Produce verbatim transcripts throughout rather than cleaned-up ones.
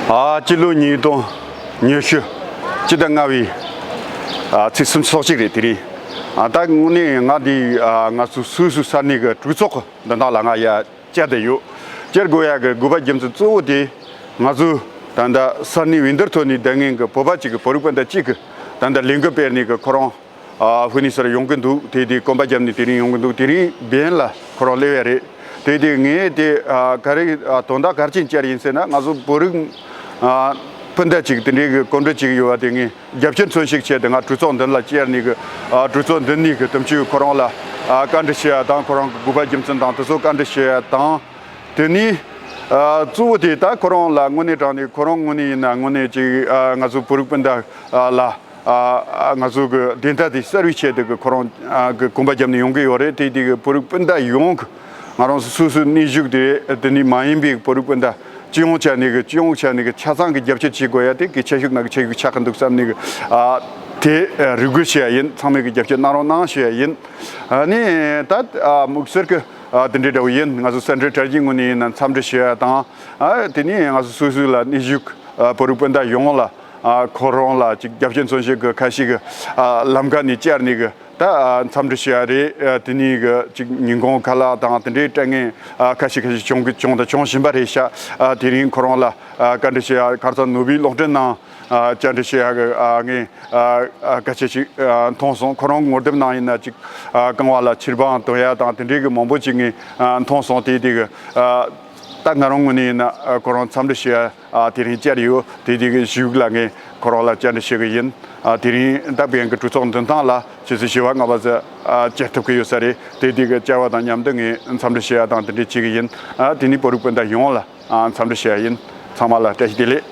ཨ། སྤྱི་ལོ་ཉིས་སྟོང་ཉི་ཤུ་སྤྱི་ཟླ་ལྔ་པའི་ཨ་ཚེས་སུམ་ཅུ་སོ་གཅིག་རེད། དེ་རིང་ཨ་ད་དངོས་གནས་ང་འདི་ཨ་ང་ཚོ་སོ་སོའི་ས་གནས་ཀྱི་གྲོས་ཚོགས་འདི་དག་ལ་ང་ཡ་བཅར་བསྡད་ཡོད། བཅར་དགོས་ཡ་གི་དགོས་པ་རྒྱུ་མཚན་གཙོ་བོ་དེ་ང་ཚོ་ད་ལྟ་ས་གནས་འོས་བསྡུར་ཐོག་ནས་བསྡད་མཁན་གྱི་བོད་པ་གཅིག་གི་བོད་རིགས་སྤུན་ཟླ་གཅིག་གི་ད་ལྟ་ལས་འགུལ་སྤེལ་ནས་གི་ཁོ་རང་ཨ་ཧྥི་ནི་སར་ཡོང་གི་འདུག་དེ་དེ་གོམ་པ་བརྒྱབ་ནས་དེ་རིང་ཡོང་གི་འདུག་དེ་རིང་བན་ལ་ཁོ་རང་སླེབས་ཡ་རེད། དེ་དེ་ངས་དེ་ཨ་ག་རེ་ཨ་དོན་དག་ག་རེ་བྱས་ནས་བཅར་ཡིན་ཟེར་ན། ང་ཚོ་བོད་རིགས་ཨ་སྤུན་ཟླ་གཅིག་དེ་འདྲའི་གི་གོམ་བགྲོད་བྱེད་ཀྱི་ཡོད་པ་དེ་ངས་རྒྱབ་སྐྱོར་མཚོན་ཞིག་བྱས་ཏེ། ང་གྲོས་ཚོགས་མདུན་ལ་བཅར་ནས་གི་ཨ་གྲོས་ཚོགས་མདུན་ནས་གི་དུམ་ཆུ་ཁོ་རང་ལ་ཨ་བཀའ་འདྲི་ཞུ་ཡ་དང་། ཁོ་རང་གི་དགོས་པ་རྒྱུ་མཚན་དང་དེ་ཚོ་བཀའ་འདྲི་ཞུ་ཡ་དང་། དེ་ནས་ཨ་གཙོ་བོ་དེ་ད་ཁོ་རང་ལ་དངོས་གནས་དྲང་གནས་ཁོ་རང་དངོས་གནས་ཡིན་ན་དངོས་གནས་ཅིག་ཨ་ང་ཚོ་བོད་རིགས་སྤུན་ཟླ་ཨ་ལ་ཨ་ང་ཚོ་གི་བདེན་མཐའ་དེ་གསལ་བའི་ཆེད་དུ་གི་ཁོ་རང་ཨ་གི་གོམ་པ་བརྒྱབ་ནས་ཡོང་གི་ཡོད་རེད། དེ་དེ་གི་བོད་རིགས་སྤུན་ཟླ་ཡོངས་གི་ང་རང་ཚོ་སོ་སོའི་གནས་བཞུགས་དེ་དེ་ནས་མ་ཡིན་པའི་བོད་རིགས་སྤུན་ཟླ་སྤྱི་ཡོངས་ཆ་ནས་གི་སྤྱི་ཡོངས་ཆ་ནས་གི་ཆ་ཚང་གི་རྒྱབ་སྐྱོར་བྱེད་དགོས་ཡ་དེ་གི་ཆེ་ཤོས་ནང་གི་ཆེ་ཤོས་ཆགས་ཀྱི་འདུག་བསམ་ནས་གི་ཨ་དེ་རེ་སྐུལ་ཞུ་ཡ་ཡིན། ཚང་མས་གི་རྒྱབ་སྐྱོར་གནང་རོགས་གནང་ཞུ་ཡ་ཡིན། ཨ་ནི་ད་ཨ་དམིགས་བསལ་གི་ཨ་དེ་འདྲའི་འདྲ་བོ་ཡིན། ང་ཚོ་སེན་ཊར་དྲ་རྒྱའི་ངོས་ནས་ཡིན་ན་འཚམས་འདྲི་ཞུ་ཡ་དང་། ཨ་དེ་ནས་ང་ཚོ་སོ་སོའི་ལ་གནས་བཞུགས་ཨ་བོད་རིགས་སྤུན་ཟླ་ཡོངས་ལ་ཨ་ཁོ་རང་ལ་ཅིག་རྒྱབ་སྐྱོར་མཚོན་བྱེད་ཀྱི་ཁ་ཤས་ཀྱི་ཨ་ལམ་ཁ་ནས་བཅར་ནས་གི་ད་ཨ་འཚམས་འདྲི་ཞུ་ཡ་རེད། ཨ་དེ་ནས་གི་ཅིག་ཉིན་གུང་ཁ་ལག་དང་དེ་འདྲའི་སྤྲད་མཁན་ཨ་ཁ་ཤས་ཁ་ཤས་བྱུང་གི་བྱུང་དང་བྱུང་བཞིན་པ་རེད་ཤག་ཨ་དེ་རིང་ཁོ་རང་ལ་ཨ་བཀའ་འདྲི་ཞུ་ཡ། ཁ་སང་ནོར་བུའི་གློག་འཕྲིན་ནང་ཨ་བཅར་འདྲི་ཞུ་ཡ་གི་ཨ་ངས་ཨ་ཨ་སྐད་ཆ་ཞིག་ཨ་མཐོང་སོང་། ཁོ་རང་ངོ་དེབ་ནང་ཡིན་ན་ཅིག་ཨ་རྐང་བ་ལ་ཆིལ་བང་འདོན་ཡ་དང་དེ་འདྲའི་གི་མང་པོ་ཅིག་ངས་ཨ་མཐོང་སོང་། དེ་དེ་གི་ཨ་ད་ང་རང་ངོས་ནས་ཡིན་ན་ཨ་ཁོ་རང་འཚམས་འདྲི་ཞུ་ཡ་ཨ་དེ་རིང་བཅར་ཡོད། དེ་དེ་གི་གཞུག་ལ་ངས་ཁོ་རང་ལ་བཅར་འདྲི་ཞུ་གི་ཡིན། ཨ་དེ་རིང་ད་བན་གི་གྲོས་ཚོགས་མདུན་ཐང་ལ་ཆུ་ཚོད་བཞི་པ་ལྔ་པ་ཙམ་ཨ་བཅར་ཐུབ་ཀྱི་ཡོད་ས་རེད། དེ་དེ་གི་བཅར་བ་དང་མཉམ་དུ་ངས་འཚམས་འདྲི་ཞུ་ཡ་དང་དེ་འདྲ་བྱེད་ཀྱི་ཡིན། ཨ་དེ་ནི་བོད་རིགས་སྤུན་ཟླ་ཡོངས་ལ་ཨ་འཚམས་འདྲི་ཞུ་ཡ་ཡིན། ཚང་མ་ལ་བཀྲ་ཤིས་བདེ་ལེགས།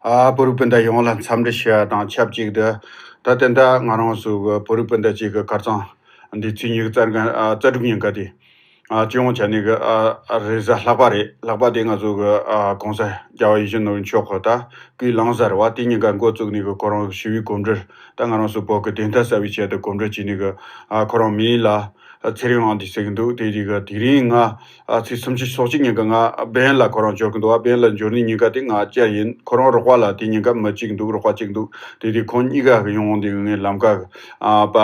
ཨ་བོད་རིགས་སྤུན་ཟླ་ཡོངས་ལ་འཚམས་འདྲི་ཞུ་ཡ་དང་ཆབས་ཅིག་ཏུ། ད་ལྟ་ད་ང་རང་ཚོ་གི་བོད་རིགས་སྤུན་ཟླ་གཅིག་གི་ཁ་རྩང་འདི་ཚེས་ཉི་ཤུ་རྩ་ལྔ་ཨ་རྩ་དྲུག་ཉིན་ཀ་དེ་ཨ་སྤྱི་ཡོངས་ཆ་ནས་གི་ཨ་རེས་གཟའ་ལྷག་པ་རེད། ལྷག་པ་དེ་ང་ཚོ་གི་ཨ་གོང་ས་རྒྱལ་བ་ཡིད་བཞིན་ནོར་བུ་མཆོག་གི་ད་སྐུའི་བླངས་གཟའ་རེད་བ། དེ་ཉིན་ཀ་འགོ་བཙུགས་ནས་གི་ཁོ་རང་ཞི་བའི་གོམ་བགྲོད། ད་ང་རང་ཚོ་བོད་ཀྱི་བདེན་མཐའ་གསལ་བའི་ཆེད་དུ་གོམ་བགྲོད་བྱས་ནས་གི་ཨ་ཁོ་རང་མི་ལ་ཚེ་རིང་དབང་འདུས་ཟེར་གི་འདུག་དེ་དེ་གི་དེ་རིང་ང་ཨ་ཚེས་སུམ་ཅུ་སོ་གཅིག་ཉིན་ཀ་ང་བན་ལ་ཁོ་རང་འབྱོར་གི་འདུག་ཨ་བན་ལ་འབྱོར་ནི་ཉིན་ཀ་དེ་ང་བཅར་ཡིན། ཁོ་རང་རོགས་པ་ལ་དེ་ཉིན་ཀ་མི་གཅིག་འདུག་རོགས་པ་གཅིག་འདུག་དེ་དེ་ཁོང་གཉིས་ཀ་གི་ཡོང་དེ་ངའི་ལམ་ཀ་གི་ཨ་པ་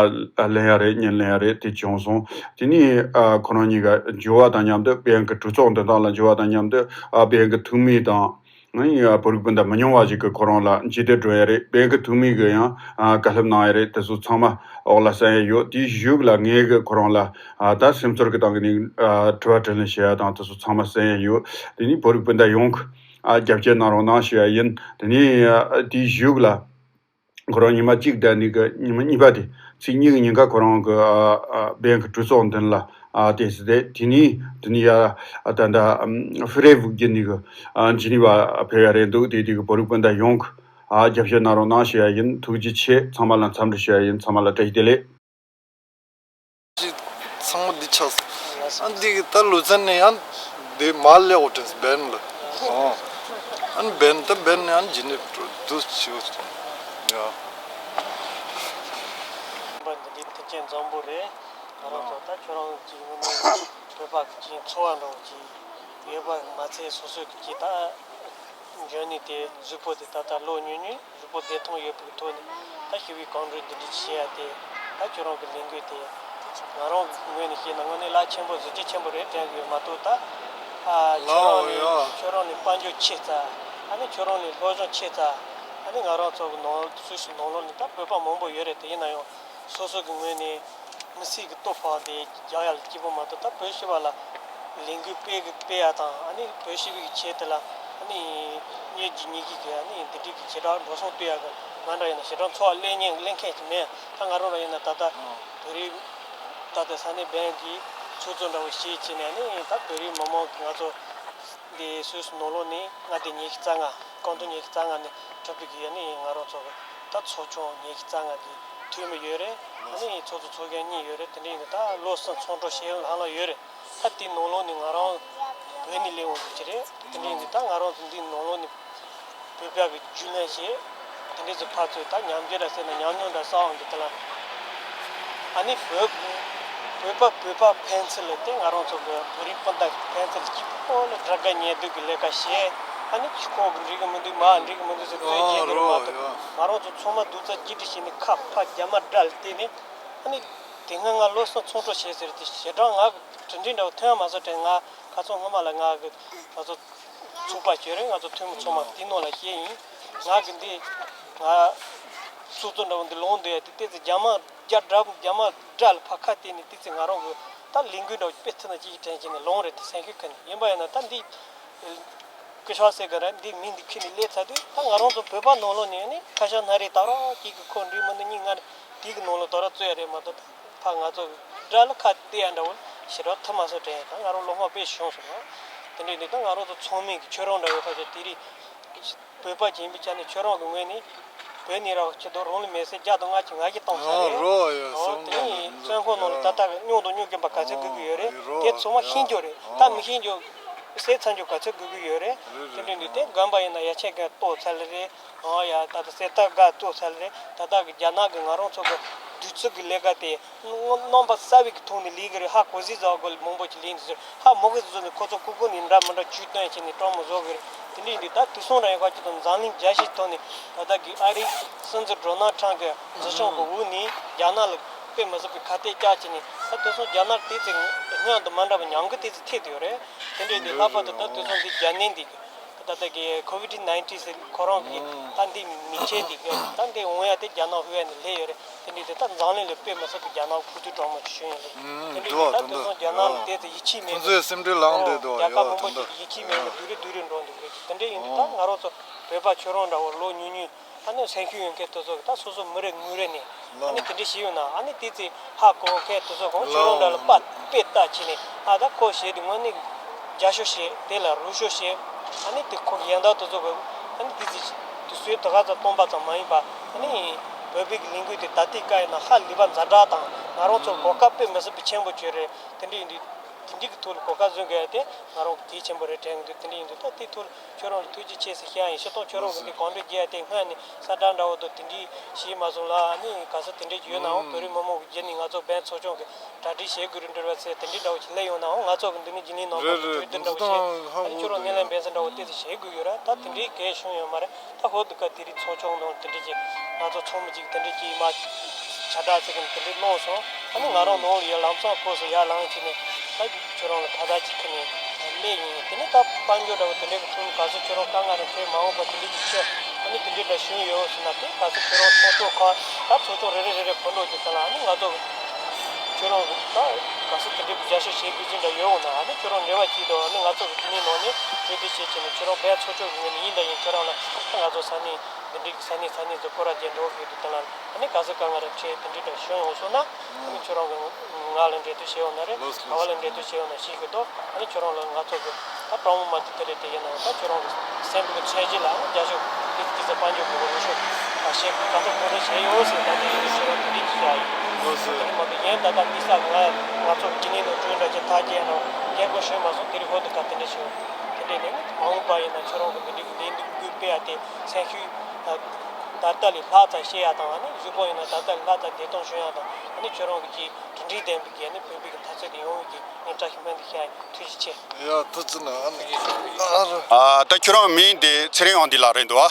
ལེན་ཡ་རེད། ཉིན་ལེན་ཡ་རེད། དེ་བྱུང་སོང་། དེ་ནས་ཨ་ཁོ་རང་གཉིས་ཀ་འབྱོར་བ་དང་མཉམ་དུ་བན་གི་གྲོས་ཚོགས་མདུན་ཐང་ལ་འབྱོར་བ་དང་མཉམ་དུ་ཨ་བན་གི་འཐུས་མི་དང་། ང་ཡང་བོད་རིགས་སྤུན་ཟླ་མི་ཉུང་བ་ཞིག་གིས་ཁོ་རང་ལ་མཇལ་དར་སྒྲོན་ཡ་རེད། བན་གི་འཐུས་མི་གིས་ཡང་ཨ་བཀའ་སློབ་གནང་ཡ་རེད། དེ་ཚོ་ཚང་མ་འོག་ལ་གསན་ཡ་ཡོད། དེའི་གཞུག་ལ་ངས་གི་ཁོ་རང་ལ་ཨ་ད་སེམས་ཚོར་གི་སྟེང་གི་ནས་ཨ་དྲི་བ་དྲིས་ལན་ཞུ་ཡ་དང་དེ་ཚོ་ཚང་མ་གསན་ཡ་ཡོད། དེ་ནས་བོད་རིགས་སྤུན་ཟླ་ཡོངས་ཨ་རྒྱབ་སྐྱོར་གནང་རོགས་གནང་ཞུ་ཡ་ཡིན། དེ་ནས་ཨ་དེའི་གཞུག་ལ། ཁོ་རང་ཉི་མ་གཅིག་བསྡད་ནས་གི་ཉི་མ་གཉིས་པ་དེ་ཚེས་གཉིས་ཀྱི་ཉིན་ཀ་ཁོ་རང་གི་ཨ་ཨ་བན་གི་གྲོས་ཚོགས་མདུན་ལ་ཨ་དེ་སི་དེ་དེ་ནས་དེ་ནས་ཡ་ཨ་ད་ད་ཨམ་ཧྥི་རེ་ཝུག་བརྒྱུད་ནས་གི་ཨ་ཇི་ནི་ཝ་ཕེབས་ཡ་རེད་འདུག་དེ་དེ་གི་བོད་རིགས་སྤུན་ཟླ་ཡོངས་གི་ཨ་རྒྱབ་སྐྱོར་གནང་རོགས་གནང་ཞུ་ཡ་ཡིན། ཐུགས་རྗེ་ཆེ། ཚང་མ་ལ་འཚམས་འདྲི་ཞུ་ཡ་ཡིན། ཚང་མ་ལ་བཀྲ་ཤིས་བདེ་ལེགས། ཚང་མ་འདི་ཆགས་སོང་། ཨ་འདི་གི་ད་ལུ་ཙན་ནས་ཡང་འདི་མ་ལེགས་འོ་དྲན་སོང་བན་ལ། ཨ་ནི་བན་ད་བན་ནས་ཡང་ཇི་ནི་འདུ་ཞིག་སོང་། ཡ། འདི་འདི་ཐེག་ཆེན་འཛམ་བུ་རེད། ང་རང་ཚོ་ད་ཁྱོད་རང་ཅིག་ནི་བོད་པ་གི་ཅིག་འཚོ་བ་འདྲ་བོ་ཅིག་ཡོད་པ་མ་ཚད་སོ་སོ་གི་ཅིག་ད། འཇོན་ནུས་དེ་གཟུགས་པོ་དེ་ད་ལྟ་ལོ་ཉུང་ཉུང་གཟུགས་པོ་བདེ་ཐང་ཡོད་པའི་ཐོག་ནས་ད་ཞི་བའི་གོམ་བགྲོད་འདི་འདྲ་བྱེད་ཡ་དེ་ད་ཁྱོད་རང་གི་ལས་འགུལ་དེ་དེ་ ང་རང་གི་ངོས་ནས་བཤད་ན་དངོས་གནས་རླབས་ཆེན་པོ་གཟི་བརྗིད་ཆེན་པོ་རེད་དྲན་གི་ཡོད་མ་གཏོགས་ད། ཨ། ཁྱོད་རང་ལའོ་ནས་ཡ། ཁྱོད་རང་ནས་དཔལ་འབྱོར་ཆེ་ཙ། ཨ་ནི་ཁྱོད་རང་ནས་སློབ་སྦྱོང་ཆེ་ཙ། ཨ་ནི་ང་རང་ཚོ་གི་ནང་སུད་སི་ནང་ལོགས་ནས་ད་བོད་པ་མང་པོ་ཡོད་རེད། དེ་ཡིན་ན་ཡང་སོ་སོ་གི་ངོས་ནས་མི་སེར་གི་ལྟོ་ཕག་དེ་རྒྱག་ཡ་ལ་སྐྱིད་པོ་མ་གཏོགས། ད་བོད་སྤྱི་པ་ལ་ལས་འགུལ་སྤེལ་གི་སྤེལ་ཡ་དང་། ཨ་ནི་བོད་སྤྱི་པའི་གི་ཆེད་དེ་ལ་ཨ་ནི་གཉེར་གྱི་གཉེར་གྱི་གི་ཨ་ནི་འདི་འདྲའི་གི་ཞེ་དྲག་འགྲོ་སོང་སྤྲོད་ཡ་གི་ང་འདྲ་ཡིན་ན་ཞེ་དྲག་འཚོ་བ་ལེན་ཉེན་ལེན་མཁན་ཞིག་མེད། ད་ང་རང་རང་ཡིན་ན་ད་ལྟ་ཨ། བོད་རིགས་ད་ལྟ་ས་གནས་བན་གྱི་ཚོགས་གཙོ་འདྲ་བོ་ཞིག་བྱས་ནས་ནི། ད་བོད་རིགས་མི་མང་གི་ང་ཚོ་འདི་སུད་སི་ནང་ལོགས་ནས་མངའ་སྡེ་ཉི་ཤུ་རྩ་ལྔ། ཀོན་ཊོ་ཉི་ཤུ་རྩ་ལྔ་ནས་གྲུབ་པའི་གི་ནི་ང་རང་ཚོ་གི་ད་ཚོགས་ཆུང་ཉི་ཤུ་རྩ་ལྔ་གི་འཐུས་མི་ཡོད་རེད། ཨ་ནི་ཚོགས་གཙོ་ཚོགས་གཞོན་གཉིས་ཡོད་རེད། དེ་འདྲ་ཡིན་ན་ད་བློ་སེམས་ཚོང་འགྲོ་བྱེད་ཡོང་ལྷང་ལྷང་ཡོད་རེད། ད་དེའི་ནང་ལོགས་ནས་ང་རང་བོད་ནས་སླེབས་འོང་གི་ཅི་རེད། དེ་འདྲ་ཡིན་དུས་ད་ང་རང་ཚོ་འདིའི་ནང་ལོགས་ནས་བོད་པ་གི་རྒྱུས་ལོན་བྱེད། དེ་འདྲ་ཚོ་ཕར་ཚུར་ད་ཉམས་ཞིབ་འདྲ་བྱས་ན་ཉམས་མྱོང་འདྲ་བསགས་འོང་གི། དེ་ལ་ཨ་ནི་བོད་བོད་པ་བོད་པ་ཕན་ཚུན་ལ་དེ་ང་རང་ཚོ་གི་བོད་རིགས་སྤུན་ཟླ་གི་ཕན་ཚུན་ལ་སྐྱིད་པོ་ལ་དགྲ་དགའ་ཉེ་སྡུག་གི་ལས་ཀ་བྱེད། ཨ་ནི་ཁྱི་ཁོག་གི་འགྲིག་གི་མི་འདུག་མ་འགྲིག་གི་མི་འདུག་ཟེར་བརྗོད་རྒྱུ་རེད་མ་གཏོགས། ང་རང་ཚོ་ཚང་མ་རྡོག་རྩ་གཅིག་སྒྲིལ་བྱས་ནས་ཁ་ཕར་རྒྱ་མ་དགྲ་ལ་བལྟས་ནས། ཨ་ནི་དེ་སྔ་ང་བློ་སེམས་ཚོང་འགྲོ་བྱས་ཟེར་དེ་ཞེ་དྲག་ང་གྲུབ་འབྲས་འདྲ་བོ་ཐོན་ཡ་མ་བཟོ་དྲན། ང་ཁ་སང་སྔོན་མ་ལ་ང་གི་ང་ཚོ་ཚོགས་པ་བྱས་རེད། ང་ཚོ་འཐུས་མི་ཚང་མ་དེའི་ནང་ལ་བཤད་ཡིན། ང་གི་འདི་ང་སོ་སོ་འདྲ་བོ་འདི་ལོང་འདོད་ཡ་དེ་ཏོག་ཙམ་རྒྱ་མ་རྒྱ་དགྲ་རྒྱ་མ་དགྲ་ལ་ཕར་ཁ་གཏད་ནས་ཏོག་ཙམ་ང་རང་གི་ད་ལས་འགུལ་འདྲ་བོ་སྤེལ་ཐུབ་ན་ཅིག་དྲན་བྱས་ནས་ལོང་རེད། དེ་སེམས་ཤུགས་ཁ་ནས་ཡིན་པ་ཡིན་ན་ད་འདི། སྐུ་ཞབས་ཟེར་ག་ར་འདི་མིང་འདི་ཁྱེར་ནས་སླེབས་ཚར་དུས་ད་ང་རང་ཚོ་བོད་པ་ནང་ལོགས་ནས་ནི་ཁ་ཤགས་སྣ་རེ་དག་ར་གཅིག་གི་ཁོག་འགྲིག་མི་འདུག་གཉིས་ལྔ་རེ་དེ་གི་ནང་ལོགས་དག་ར་རྩོད་ཡ་རེད་མ་གཏོགས། ད་ཕར་ང་ཚོ་དགྲ་ལ་ཁ་གཏད་ཡ་འདྲ་བོ་ཞེ་དྲག་ཐུབ་མ་སོང་དྲན། ད་ང་རང་སློབ་མ་དཔེ་ཞིག་བྱུང་སོང་ན། དེ་འདྲ་ཡིན་དུས་ད་ང་རང་ཚོ་ཚང་མས་གི་ཁྱོད་རང་འདྲ་བོ་ཁ་ཤགས་དེ་རིགས་བོད་པ་ཡིན་པའི་ཆ་ནས་ཁྱོད་རང་གི་ངོས་ནས་བོད་ནས་ར་ཆེད་དུ་རང་ལུས་མེར་སྲེག་བརྒྱ་དང་ལྔ་བཅུ་ང་བཞི་བཏང་ཚར་རེད། ཨོ་དེ་ནས་བཙོན་ཁང་ནང་ལ་ད་ལྟ་གི་སྨྱོ་དང་སྨྱོ་རྐྱེན་པ་ག་ཚོད་དགོས་ཀྱི་ཡོད་རེད། དེ་ཚང་མ་ཤེས་རྒྱུ་རེད། ད་མི་ཤེས་རྒྱུ་བསད་ཚར་རྒྱུ་ག་ཚོད་དགོས་ཀྱི་ཡོད་རེད། དེ་འདྲ་འདུག་དེ་དགོན་པ་ཡིན་ན་ཡ་ཆེན་གན་གཏོར་ཚར་ལེ་རེད། ཨང་ཡ་ད་ལྟ་གསེར་རྟ་སྒར་གཏོར་ཚར་ལེ་རེད། ད་ལྟ་གི་རྒྱ་ནག་གི་ང་རང་ཚོ་གི་བདུད་རྩི་གི་ལས་ཀ་དེ་རྣམ་པ་གསར་བའི་གི་ཐོག་ནས་ལས་ཀྱི་རེད། ཧ་གོ་ཟིག་ཟ་གོ་མང་པོ་ཅིག་ལས་འདུག་ཟེར། ཧ་མོ་གི་བཟོ་ནས་ཁོ་ཚོ་ཀུ་ཀུ་ནས་འདྲ་མི་འདྲ་བཅུད་བཏོན་བྱས་ནས་སྤྲང་མོ་བཟོ་གི་རེད། དེ་འདྲ་ཡིན་དུས་ད་དུས་སང་རང་ཡོད་ཁ་ཅིག་དང་འཛམ་གླིང་རྒྱལ་སྤྱིའི་ཐོག་ནས་ད་ལྟ་གི་ཨ་རིའི་སྲིད་འཛིན་ཌོ་ནལ་ཁྲམ་གི་འཛིན་སྐྱོང་གི་འོག་ནས་རྒྱ་ནག་ལ་དཔེ་མི་སྲིད་པའི་ཁ་གཏད་བཅག་བྱས་ནས། ད་དུས་སང་རྒྱ་ནག་དེ་ཚེ་སྔོན་དང་མ་འདྲ་བ་ཉམས་རྒུད་དེ་ཚེ་ཐེབས་ཡོད་རེད། དེ་འདྲ་ཡིན་དུས་ལྷག་པར་དུ་ད་དུས་སང་འདི་རྒྱ་ནད་འདི་གི་ད་ལྟ་གི་ཁོ་ཝིད་ནའིན་ཊིན་ཟེར་ཁོ་རང་གི་ད་འདི་མིག་ཆེ་འདི་གི་ད་འདི་འོང་ཡ་དེ་རྒྱ་ནག་ཧུའེ་ནས་སླེབས་ཡོད་རེད། དེ་འདྲ་ཡིན་དུས་ད་འཛམ་གླིང་ལ་དཔེ་མི་སྲིད་པའི་རྒྱ་ནག་ཕུགས་འདུན་དྲང་མོ་ཞིག་བྱུང་ཡོད་རེད། དེ་འདྲ་ཡིན་དུས་ད་དུས་སང་རྒྱ་ནག་ལ་དེ་ཚེ་ཡིད་ཆེས་མེད་པའི། ཨོ་རྒྱལ་ཁབ་མང་པོ་ཞིག་ཡིད་ཆེས་མེད་པའི་སྒང་ལ་སྡུག་རུ་སྡུག་རུ་འགྲོ་འདུག་རེད། དེ་འདྲ་ཡིན་དུས་ད་ང་རང་ཚོ་བོད་པ་ཁྱོད་རང་འདྲ་བོ་ལོ་ཉུང་ཉུང་ཨ་ནི་སེམས་ཤུགས་ཡོད་མཁན་དེ་ཚོ་གི་ད་སོ་སོ་མི་རེ་ངོ་རེ་ནས་ཨ་ནི་དེ་འདྲ་ཞིག་ཡོད་ན། ཨ་ནི་དེ་ཚེ་ཧ་གོ་མཁན་དེ་ཚོ་གང་ཁྱོད་རང་འདྲ་ལ་དཔེ་ལྟ་བྱས་ནས། ཨ་ད་ཁོ་བྱས་དེ་དངོས་གནས་རྒྱབ་སྐྱོར་བྱས། དེ་ལ་རོགས་སྐྱོར་བྱས། ཨ་ནི་དེ་ཁོ་གི་ཡང་དག་དེ་ཚོ་གི་ཨ་ནི་དེ་ཚེ་དུས་ཚོད་དེ་ག་ཙམ་སྟོང་པ་ཙམ་མ་ཡིན་པ། ཨ་ནི་བོད་པའི་གི་ལས་འགུལ་དེ་ད་ལྟའི་བཀའ་ཡིན་ན་ཧ་ལས་པ་ཛ་དྲག་དང་། ང་རང་ཚོར་གོ་སྐབས་དཔེ་མི་སྲིད་པའི་ཆེན་པོ་བྱུང་རེད། དེ་འདྲ་ཡིན་དུས་དེ་འདྲའི་གི་ཐོག་ལ་གོ་སྐབས་བཟོ་དགོས་ཡ་དེ་ང་རང་གི་གལ་ཆེན་པོ་རེད་དྲན་གི་འདུག་དེ་འདྲ་ཡིན་དུས་ད་དེའི་ཐོག་ལ་ཁྱོད་རང་ལ་ཐུགས་རྗེ་ཆེ་ཟེར་བཤད་ཡ་ཡིན། སྤྱིར་བཏང་ཁྱོད་རང་གི་འདི་གང་འདྲ་རྒྱག་ཡ་དེ་སྔ་ནས་གསལ་བསྒྲགས་འདྲ་བོ་དང་དེ་འདྲའི་བྱས་མ་སོང་ལ། ཨ་ནི་ག་ཚོད་དེ་འདྲའི་ཡོད་ནའང་བོད་རིགས་མི་མང་གི་བརྒྱུད་ནས་ང་ཚོ་བན་ཚོགས་ཆུང་གི་གྲ་སྒྲིག་བྱེད་དགོས་རེད་འདྲ་བ་ཟེར། དེ་འདྲའི་འདྲ་བོ་ཞིག་སླེབས་ཡོང་ནའང་ང་ཚོ་གི་འདི་ནས་རྒྱུན་ལས་ནང་པ་གི་གྲོས་བསྡུར་འདྲ་བོ་བྱས། ཨ་ནི་ཁྱོད་རང་སྣེ་ལེན་འབད་བརྩོན་འདྲ་བོ་ཏོག་ཙམ་བྱེད་དགོས་ཡོད་ར། ད་དེ་འདྲའི་གལ་བྱུང་ཡོད་མ་རེད། ད་ཧོ་འདི་ག་དེ་རིང་ཚོགས་ཆུང་ནང་དེ་འདྲ་ཅིག་ང་ཚོ་ཚོགས་མི་ཅིག་དེ་འདྲ་ཅིག་མ་ཆ་དྲག་ཅིག་གིས་དེ་འདྲ་གནང་སོང་། ཨ་ནི་ང་རང་ནང་ལ་ཡར་ལམ་སང་སྐབས་སུ་ཡར་ལངས་བྱས་ནས་ད་ཁྱོད་རང་ལ་ཁ་བརྡ་ཅིག་ཁྱེར་ནས་སླེབས་ཡིན། དེ་ནས་ད་དཔལ་འབྱོར་འདྲ་བོ་དེ་འདྲ་གི་ཐོག་ནས་ག་ཚོད་ཁྱོད་རང་དཀའ་ངལ་རེ་འཕྲད་མ་འོངས་པ་དེ་འདྲ་ཅིག་ཆེ། ཨ་ནི་དེ་འདྲ་འདྲ་བྱུང་ཡོད་ཟེར་ན། དེ་ག་ཚོད་ཁྱོད་རང་ཚོགས་གཙོ་ཁག་ད་ཚོགས་ཆུང་རེ་རེ་རེ་རེ་འཁོར་འགྲོ་རྒྱུ་དེ་ལ། ཨ་ནི་ང་ཚོ་ཁྱོད་རང་གི་ད་ག་ས་དེ་འདྲའི་རྒྱབ་སྐྱོར་བྱེད་དགོས་ཀྱི་འདྲ་ཡོད་འོང་ན། ཨ་ནི་ཁྱོད་རང་འབྲེལ་བ་བྱེད་དང་། ཨ་ནི་ང་ཚོ་གི་དེ་ནས་ནང་ནས་གྲོས་བསྡུར་བྱེད་བྱས་ནས་ཁྱོད་རང་བན་ཚོགས་ཆུང་གི་ངོས་ནས་ཡིན་དང་ཡིན། ཁྱོད་རང་ལ་ད་ང་ཚོ་ས་གནས་འདི་འདྲའི་ས་གནས་ས་གནས་ཚོ་སྐོར་ར་རྒྱག་འགྲོ་གི་ཡོད་དུས་དེ་ལ། ཨ་ནི་ག་ས་ག་ང་རང་ཆེ་དེ་འདྲའི་འདྲ་བྱུང་ཡོང་སོང་ན། ཨ་ནི་ཁྱོད་རང་གི་ང་ལ་འབྲེལ་གཏུག་བྱེད་འོང་ན་རེད། ལགས་སོ། ག་བ་ལ་འབྲེལ་གཏུག་བྱེད་འོང་ན་ཞིག་གི་འདུག་ཨ་ནི་ཁྱོད་རང་ལ་ང་ཚོ་གི་ད་སྤྲང་མོ་མ་དེ་དེ་རེད། དེ་ཡིན་ནའང་ད་ཁྱོད་རང་གི་སེམས་པའི་གི་ཚད་གཞི་ལ་རྒྱ་ཤོག་དེ་དེ་ཚོ་དཔལ་འབྱོར་གི་རོགས་ཤོག་ཨ་བྱེད་ག་ཚོད་གང་ཚོད་བྱས་ཡོད་ཟེར། ད་དེ་ཡིན་ཟེར་བ་དེ་འདྲའི་ཅིག་བྱ་ཡིན། ལགས་སོ། དེ་མ་གཏོགས་གཞན་ད་ལྟ་འདི་ས་ང་ང་ཚོ་གི་ཉིན་ནང་གྲོས་འདྲ་ཅིག་ཐག་བཅད་ཡ་རང་སྐད་གོ་ཤོད་མ་སོང་། དེ་རིང་ཧོ་དུ་ག་དེ་འདྲ་བྱེད་འོང་། དེ་འདྲའི་ལས་ནི་མ་འོངས་པ་ཡིན་ན་ཁྱོད་རང་གི་འདི་འདྲའི་གི་ལས་འགུལ་སྤེལ་ཡ་དེ་སེམས་ཤུགས་ད་ལྟ་ལས་ལྷག་ཙམ་ཤེས་ཡ་དང་། ཨ་ནི་གཞུག་གུ་ཡིན་ན་ད་ལྟ་ལས་ལྷག་ཙམ་བདེ་ཐང་བྱུང་ཡ་དང་། ཨ་ནི་ཁྱོད་རང་གི་ཅིག་གྲུབ་འབྲས་ལྡན་པའི་གི་ཨ་ནི་བོད་པའི་གི་འཐབ་རྩོད་དེ་ཡོང་བའི་གི་ངས་བཀྲ་ཤིས་སྨོན་འདུན་ཞུ་ཡ་ཡིན། ཐུགས་རྗེ་ཆེ། ཡ་ཐུགས་རྗེ་གནང་། ཨ་ནི་ཨ་ར། ཨ་ད་ཁྱོད་རང་མིང་དེ་ཚེ་རིང་དབང་འདུས་ལགས་རེད་འདུག་ཨ།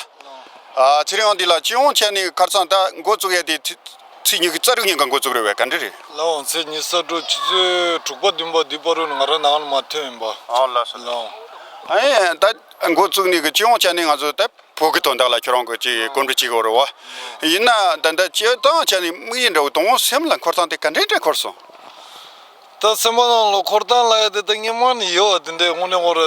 ཨ་ཚེ་རིང་དབང་འདུས་ལགས་སྤྱི་ཡོངས་ཆ་ནས་ཁ་སང་ད་འགོ་བཙུགས་ཡ་དེ་ཐུ་ ཚེས་ཉི་ཤུ་རྩ་དྲུག་ཉིན་ག་འགོ་བཙུགས་རེད་བས། ག་འདྲ་རེད། ལགས་འོང་། ཚེས་ཉི་ཤུ་རྩ་དྲུག་ཆུ་ཚོད་དྲུག་པ་བདུན་པ་འདི་བར་དུ་ང་རང་ནང་ལ་མ་ཐོན་ཡིན་པ། ཨོ་ལགས་སོ། ལགས་འོང་། ཨེ་ད་འགོ་བཙུགས་ནས་གི་སྤྱི་ཡོངས་ཆ་ནས་ང་ཚོ་ད་བོད་ཀྱི་དོན་དག་ལ་ཁྱོད་རང་གི་ཅིག་གོམ་བགྲོད་བྱེད་དགོས་རེད་བ། ཡིན་ན་ད་ད་སྤྱི་བཏང་ཆ་ནས་དམིགས་ཡུལ་འདྲ་བོ་དང་སེམས་ལ་འཁོར་སྟངས་དེ་ག་འདྲ་འདྲ་འཁོར་སོང་། ད་སེམས་པ་ནང་ལ་འཁོར་སྟངས་ལ་ཡ་དེ་ད་སྔོན་མ་ནས་ཡོད་བ། དེ་འདྲའི་དངོས་གནས་ངོ་ར་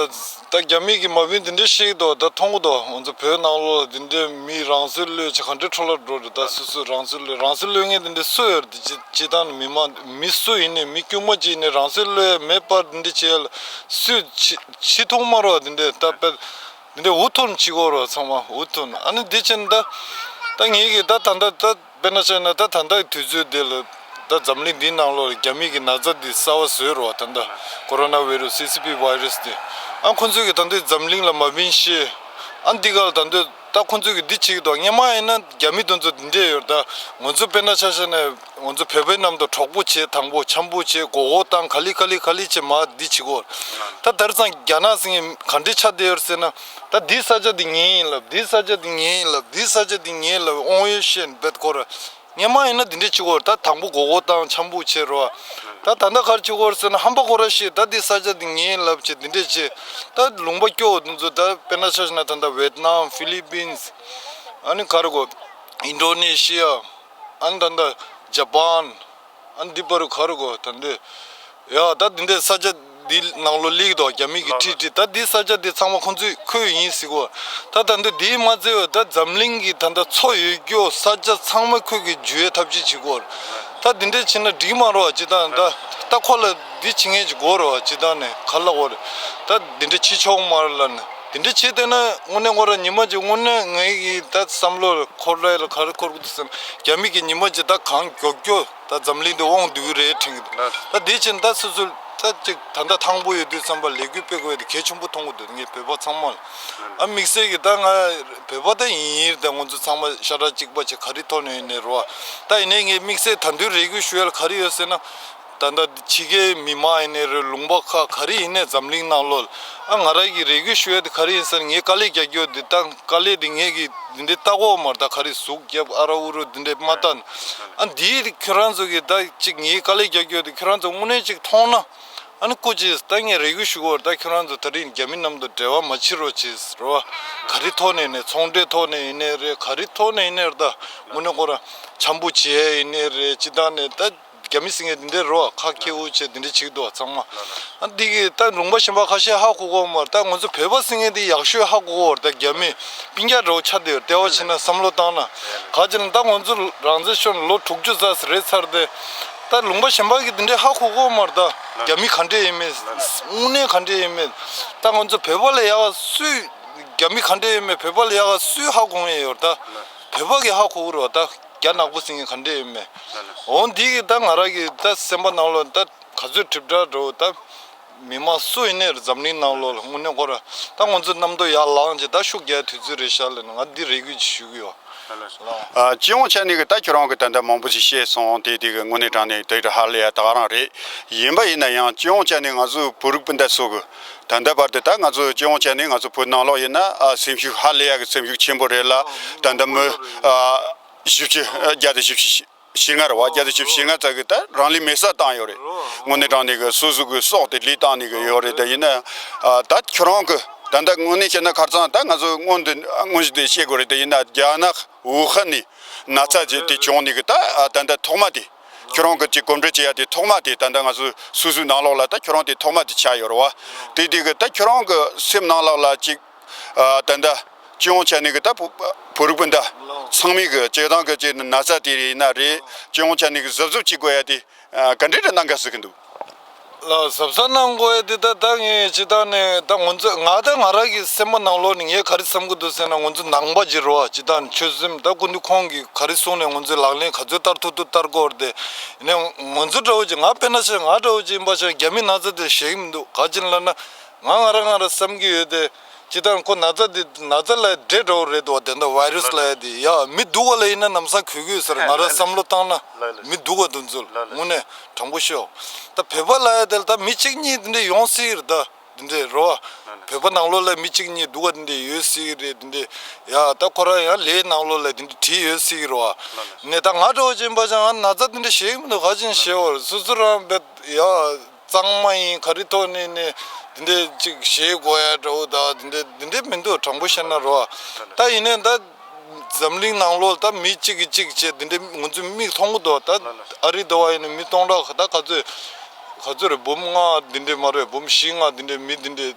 ད་རྒྱ་མི་གི་མ་བིན་དེ་འདྲའི་ཤེས་ཀྱི་འདུག་ད་མཐོང་གི་འདུག་ང་ཚོ་བོད་ནང་ལོགས་ལ་དེ་འདྲའི་མི་རང་སྲོག་བློས་བྱས་ག་འདྲའི་འཕྲོ་བརླག་འགྲོ་རེད། ད་སོ་སོས་རང་སྲོག་བློས་རང་སྲོག་བློས་མཁན་དེ་འདྲའི་སུ་ཡོད་རེད། དེ་སྤྱི་སྤྱི་བཏང་ནས་མི་མང་མི་སུ་ཡིན་ནའི་མི་དཀྱུས་མ་ཅིག་ཡིན་ནའི་རང་སྲོག་བློས་མེད་པར་དེ་འདྲ་བྱས་ལ་སུས་ཕྱི་ཕྱི་མཐོང་མ་རོགས་དེ་འདྲ་ད་དཔེ་དེ་འདྲ་འུ་ཐུག་ནས་བྱེད་དགོས་རེད། ཚང་མ་འུ་ཐུག་ནས། ཨ་ནི་དེ་བྱས་ནས་ད་ད་ངེད་ཀྱིས་ད་ད་ལྟ་ད་དཔེར་ན་བཤད་ན་ད་ད་ལྟའི་དུས་ཚོད་འདི་ལ་ད་འཛམ་གླིང་འདིའི་ནང་ལོགས་ལ་རྒྱ་མི་གི་ན་ཚ་འདི་གསར་བ་བཟོས་རེད་བ། ད་ལྟ་ཀོ་རོ་ན་བྷའི་རུ་སི་སི་སི་པི་བྷའི་རུ་སི་དེ། ཨ་ཁོ་ཚོས་ཀྱིས་ད་ལྟའི་འཛམ་གླིང་ལ་མ་བིན་ཤེས། ཨ་འདི་ག་ལ་ད་ལྟ་ད་ཁོ་ཚོས་ཀྱིས་འདི་བྱེད་ཀྱི་འདུག་སྔོན་མ་ཡིན་ན་རྒྱ་མི་དེ་ཚོ་འདི་འདྲས་ཡོད་རེད། ད་ང་ཚོ་དཔེར་ན་ཆ་བཞག་ན་ང་ཚོ་བོད་པའི་ནང་དུ་གྲོགས་པོ་བྱེད། དང་པོ་འཆམ་པོ་བྱེད། མགོ་སྐོར་བཏང་། ག་ལེ་ག་ལེ་ག་ལེ་བྱེད། མ་འདི་བྱེད་དགོས། ད་དེང་སང་རྒྱ་ནག་ཟེར་མཁན་ག་འདྲས་ཆགས་བསྡད་ཡོད་རེད་ཟེར་ན། ད་འདིའི་ས་ཆ་འདི་ངའི་ཡིན་ལབ། འདིའི་ས་ཆ་འདི་ངའི་ཡིན་ལབ། འདིའི་ས་ཆ་འདི་ངའི་ཡིན་ལབ། དབང་ཡོད་བཤད་བེད་ཁོ་ར། སྔོན་མ་ཡིན་ན་འདི་འདྲས་བྱེད་དགོས་རེད། ད་དང་པོ་མགོ་སྐོར་བཏང་། འཆམ་པོ་བྱེད་རོགས། ད་ད་ལྟ་ག་རེ་བྱེད་དགོས་རེད་ཟེར་ན་ཧམ་པ་ཁོ་ར་ཤེས། ད་འདིའི་ས་ཆ་འདི་ངའི་ཡིན་ལབ་བྱས་འདི་འདྲས་བྱས། ད་ལུང་པ་སྐྱོ་བོ་འདི་ཚོ་ད་དཔེར་ན་ཆ་བཞག་ན་ད་ལྟ་ཝེད་ནམ། ཧྥི་ལི་པིན་སི། ཨ་ནི་ག་རེ་གོ། ཨིན་ཌོ་ནེ་ཤི་ཡ། ཨ་ནི་ད་ལྟ་ཇ་པན། ཨ་ནི་འདི་པར་ག་རེ་གོ་ད་འདི། ཡ་ད་འདི་འདྲའི་ས་ཆ་འདི་ནང་ལོགས་སླེབས་འདུག་རྒྱ་མི་གི་ཁྲིད་ཁྲིད། ད་འདི་ས་ཆ་འདི་ཚང་མ་ཁོང་ཚོས་ཁོའི་ཡིན་ཟེར་གོ། ད་ད་འདི་འདི་མ་ཚད་པ་ད་འཛམ་གླིང་གི་ད་ལྟ་མཚོ་ཡོད་རྒྱུ་ས་ཆ་ཚང་མ་ཁོས་ཀྱི་འཇུ་བའི་ཐབས་ཤེས་བྱེད་གོ། ད་འདི་འདྲས་བྱས་ན་འགྲིག་མ་རེད་བ། ཅི་ད་ད་ད་ཁོ་ལ་འདི་བྱེད་མཁན་ཅིག་དགོས་རེད་བ། ཅི་ད་ནས་ག་ལ་གོ་རེད། ད་འདི་འདྲས་བྱེད་ཆོག་མ་རེད་ལབ་ནས། དེ་འདྲ་བྱས་བསྡད་ན་དངོས་གནས་ཁོ་རང་ཉི་མ་གཅིག་དངོས་གནས་ངའི་གི་ད་བསམ་བློ་ལ་འཁོར་རེ་ལ་ག་རེ་འཁོར་གི་འདུག་ཟེར་ན། རྒྱ་མི་གི་ཉི་མ་གཅིག་ད་གང་མགྱོགས་མགྱོགས་ད་འཛམ་གླིང་འདི་དབང་བསྡུ་གི་རེད་དྲན་གི་འདུག་ད་དེ་བྱས་ན་ད་སོ་སོ་ད་ཅིག་ད་ལྟ་ཐང་པོ་ཡོད་དུས་ཙམ་པ་ལས་འགུལ་སྤེལ་དགོས་ཡ་དེ་གལ་ཆེན་པོ་མཐོང་གི་འདུག་ངས་བོད་པ་ཚང་མ་ལ། ཨ་དམིགས་བསལ་གི་ད་ང་བོད་པ་ད་ཡིན་ཡིན་ད་ང་ཚོ་ཚང་མ་ཤ་ཁྲག་གཅིག་པ་བྱས་ག་རེ་ཐོག་ནས་ཡིན་ནའི་རེད་བ། ད་ཡིན་ནའི་ངས་དམིགས་བསལ་ད་དུང་རེ་སྐུལ་ཞུ་ཡ་ལ་ག་རེ་ཡོད་ཟེར་ན། ད་ལྟ་ཕྱི་རྒྱལ་མི་མང་ཡིན་ནའི་རེད། ལུང་པ་ཁག་ག་རེ་ཡིན་ནའི་འཛམ་གླིང་ནང་ལོགས་ལ་ཨ་ང་རང་གི་རེ་སྐུལ་ཞུ་ཡ་དེ་ག་རེ་ཡིན་ཟེར་ན། ངས་དཀའ་ལས་རྒྱག་རྒྱུ་འདི་ད་དཀའ་ལས་འདི་ངས་གི་འདི་འདྲའི་ལྟ་གོ་མ་རེད། ད་ག་རེ་ཟུག་རྒྱབ་ཨ་ར་ཨུ་རུ་འདི་འདྲའི་མ་ལྟ་ན། ཨ་འདིའི་ཁྱོད་རང་ཚོ་གི་ད་ཅིག་ངས་དཀའ་ལས་རྒྱག་རྒྱུ་འདི་ཁྱོད་རང་ཚོ་དངོས་གནས་ཅིག་མཐོང་ན། ཨ་ནི་སྐུ་མཁྱེན། ད་ངས་རེ་སྐུལ་ཞུ་གོ། ད་ཁྱོད་རང་ཚོ་ད་རིང་རྒྱ་མི་རྣམས་དང་འབྲེལ་བ་མ་བྱེད་རོགས་བྱེད་རོགས། ག་རེ་ཐོག་ནས་ནས་ཚོང་འབྲེལ་ཐོག་ནས་ཡིན་ནའི་རེད། ག་རེ་ཐོག་ནས་ཡིན་ནའི་རེད། ད་དངོས་གནས་ཁོ་རང་འཆམ་པོ་བྱེད་ཡིན་ནའི་རེད། སྤྱི་བཏང་ནས་ད་རྒྱ་མི་ཟེར་མཁན་འདི་འདྲ་རོ་ཁ་ཁེ་འུ་བྱས་འདི་འདྲ་བྱེད་ཀྱི་འདུག་བ་ཚང་མ། ཨ་འདི་གི་ད་ལུང་པ་གཞན་པ་ཁ་ཤས་ཧ་གོ་གོ་མ་རེད། ད་ང་ཚོ་བོད་པ་ཟེར་མཁན་འདི་ཡག་ཤོས་ཧ་གོ་གོ་རེད། ད་རྒྱ་མི་སྤུན་ཀྱག་འདྲ་བོ་ཆགས་བསྡད་ཡོད། ལྟེ་བ་ཕྱིན་ན་བསམ་བློ་བཏང་ན་ག་ཅི་ན་ད་ང་ཚོ་རང་བཙན་ཤོར་ནས་ལོ་དྲུག་ཅུ་ཙམ་རེད་ཚར་ཏེ། ད་ལུང་པ་གཞན་པ་གི་འདི་འདྲའི་ཧ་གོ་གོ་མ་རེད། ད་རྒྱ་མི་ག་འདྲས་ཡིན་མིན། དངོས་གནས་ག་འདྲས་ཡིན་མིན། ད་ང་ཚོ་བོད་པ་ལས་ཡག་སུས། རྒྱ་མི་ག་འདྲས་ཡིན་མིན་བོད་པ་ལས་ཡག་སུས་ཧ་གོ་ཡས་ཡོད་རེད། ད་བོད་པ་གི་ཧ་གོ་གི་རེད་བ། ད་རྒྱ་ནག་པོ་ཟེར་མཁན་ག་འདྲས་ཡིན་མིན། འོ་འདི་གི་ད་ང་རང་གི་ད་སེམས་པ་ནང་ལོགས་ད་ག་ཚོད་གྲིབ་བྲལ་འགྲོ་ད། མི་མང་སུ་ཡིན་ནའི་རེད། འཛམ་གླིང་ནང་ལོགས་ལ་དངོས་གནས་ཁོ་ར་ད་ང་ཚོ་གནམ་ཐོག་ཡར་ལངས་བྱས་ད་ཤུགས་རྒྱག་དུས་ཚོད་རེད་ཤག་ལབ་ནས་ང་འདི་རེ་སྐུལ་ཅིག་ཞུ་གི་ཡོད། ཨ་སྤྱི་ཡོངས་ཆ་ནས་གི་ད་ཁྱོད་རང་གི་ད་ལྟ་མང་པོ་ཞིག་བཤད་སོང་། དེ་དེ་གི་དངོས་གནས་དྲང་གནས་དེ་ཧ་ལས་ཡ་ད་ག་རང་རེད། ཡིན་པ་ཡིན་ན་ཡང་སྤྱི་ཡོངས་ཆ་ནས་ང་ཚོ་བོད་རིགས་སྤུན་ཟླ་ཚོ་གི་ད་ལྟ་བར་དུ་ད་ང་ཚོ་སྤྱི་ཡོངས་ཆ་ནས་ང་ཚོ་བོད་ནང་ལོགས་ཡིན་ན་ཨ་སེམས་ཤུགས་ཧ་ལས་ཡ་གི་སེམས་ཤུགས་ཆེན་པོ་རེད་ལ། ད་ལྟ་མི་ཨ་བཞི་བཅུ་བརྒྱ་དང་བཞི་བཅུ་ཞིག་བཞི་ལྔ་རེད་བ། བརྒྱ་དང་བཞི་བཅུ་ཞེ་ལྔ་ཙམ་གྱིས་ད་རང་ལུས་མེ་སྲེག་བཏང་ཡོད་རེད། དངོས་གནས་དྲང་གནས་ཀྱི་སོ་སོ་གི་སྲོག་དེ་བློས་བཏང་ནས་གི་ཡོད་རེད། དེ་ཡིན་ན་ཨ་ད་ཁྱོད་རང་གི་ད་ལྟ་དངོས་གནས་བཤད་ན་ཁ་སང་ད་ང་ཚོ་སྔོན་དུ་སྔོན་གཞུག་དེ་བཤད་དགོས་རེད། དེ་ཡིན་ན་རྒྱ་ནག་ཝུ་ཧན་ནས་ན་ཚ་ཅིག་དེ་བྱུང་ནས་གི་ད་ཨ་ད་ལྟ་ཐོག་མ་དེ་ཁྱོད་རང་གི་ཅིག་གོམ་བགྲོད་བྱེད་ཡ་དེ་ཐོག་མ་དེ་ད་ལྟ་ང་ཚོ་སོ་སོའི་ནང་ལོགས་ལ་ད་ཁྱོད་རང་དེ་ཐོག་མ་དེ་ཆགས་ཡོད་རེད་བ། དེ་དེ་གི་ད་ཁྱོད་རང་གི་སེམས་ནང་ལོགས་ལ་ཅིག་ཨ་ད་ལྟ་སྤྱི་ཡོངས་ཆ་ནས་གི་ད་བོ་བོད་རིགས་སྤུན་ཟླ་ཚང་མས་གི་སྤྱིར་བཏང་གི་ཅིག་ན་ཚ་དེ་ཡིན་ན་རེད། སྤྱི་ཡོངས་ཆ་ནས་གི་གཟབ་གཟབ་བྱེད་དགོས་ཡ་དེ་ཨ་ག་འདྲས་འདྲ་གནང་དགོས་ཟེར་གི་འདུག་ལགས། གཟབ་གཟབ་གནང་དགོས་ཡ་དེ་ད་ད་ངས་སྤྱིར་བཏང་ནས་ད་ང་ཚོ་ང་ད་ང་རང་གི་སེམས་པ་ནང་ལོགས་ནས་ངས་ག་རེ་བསམ་གི་འདུག་ཟེར་ན། ང་ཚོ་ནང་པ་ཅིག་རེད་བ། སྤྱིར་བཏང་ནས་ཆོས་སེམས་ད་སྐུ་མདུན་ཁོང་གིས་ག་རེ་གསུངས་ནས་ང་ཚོས་ལག་ལེན་ག་ཚོད་བསྟར་ཐུབ་ཐུབ་བསྟར་དགོས་རེད་དེ། ཡིན་ནའི་ང་ཚོ་འདྲ་བོ་ཅིག་ང་དཔེར་ན་ཆ་ང་འདྲ་བོ་ཅིག་ཡིན་པ་ཆ་རྒྱ་མི་ན་ཚ་དེ་ཞེད་གི་མི་འདུག་ག་ཅི་ལབ་ན། ང་ང་རང་ང་རང་བསམ་གྱི་ཡོད་དེ། སྤྱིར་བཏང་ཁོ་ན་ཚ་འདི་ན་ཚ་ལ་འདྲེ་འདྲ་བོ་རེད་འདུག་དེ་འདྲ་ཝའི་རུ་སི་ལབ་ཡ་དེ་ཡ་མི་སྡུག་པ་ལ་ཡིན་ན་ལམ་སང་གོ་གི་ཡོད་ས་རེད། ང་རང་བསམ་བློ་བཏང་ན་མི་སྡུག་པ་དེ་ཚོ་ལ་དངོས་གནས་དྲང་པོ་ཤོད། ད་བོད་པ་ལབ་ཡ་དེ་ལ་ད་མི་གཅིག་གཉིས་དེ་འདྲ་ཡོང་སྲིད་རེད་ད། འདི་འདྲས་རོ། བོད་པ་ནང་ལོགས་ལ་མི་གཅིག་གཉིས་སྡུག་ག་འདི་འདྲས་ཡོད་སྲིད་ཀྱི་རེད། འདི་འདྲས་ཡ་ད་ཁོ་རང་ཡང་ལས་ནང་ལོགས་ལ་འདི་འདྲས་བྲིས་ཡོད་སྲིད་ཀྱི་རོ། ནས་ད་ང་འདྲ་བོ་ཅན་པ་ཅང་ང་ན་ཚ་འདི་འདྲས་ཞེ་གི་མི་འདུག་ག་ཅིག་ཞེ་བར་སོ་སོ་རང་བེད་ཡ། གཙང་མ་ཡིན་ག་རེ་ཐོག་ནས་ནས་འདི་འདྲས་ཅིག་ཞེ་དགོས་ཡ་འདྲ་བོ་ད་འདི་འདྲས་འདི་འདྲས་མི་འདུག་དྲང་པོ་བཤད་ན་རོ། ད་ཡིན་ནའི་ད། འཛམ་གླིང་ནང་ལོགས་ད་མི་གཅིག་གིས་གཅིག་བྱས་འདི་འདྲའི་ང་ཚོས་མིག་མཐོང་གི་འདུག་ད་ཨ་རི་འདྲ་བ་ཡིན་ན་མི་སྟོང་ཕྲག་ད་ག་ཚོད་ག་ཚོད་རེད། འབུམ་ལྔ་འདི་འདྲའི་མ་རེད། འབུམ་བཞི་ལྔ་འདི་འདྲའི་མི་འདི་འདྲའི་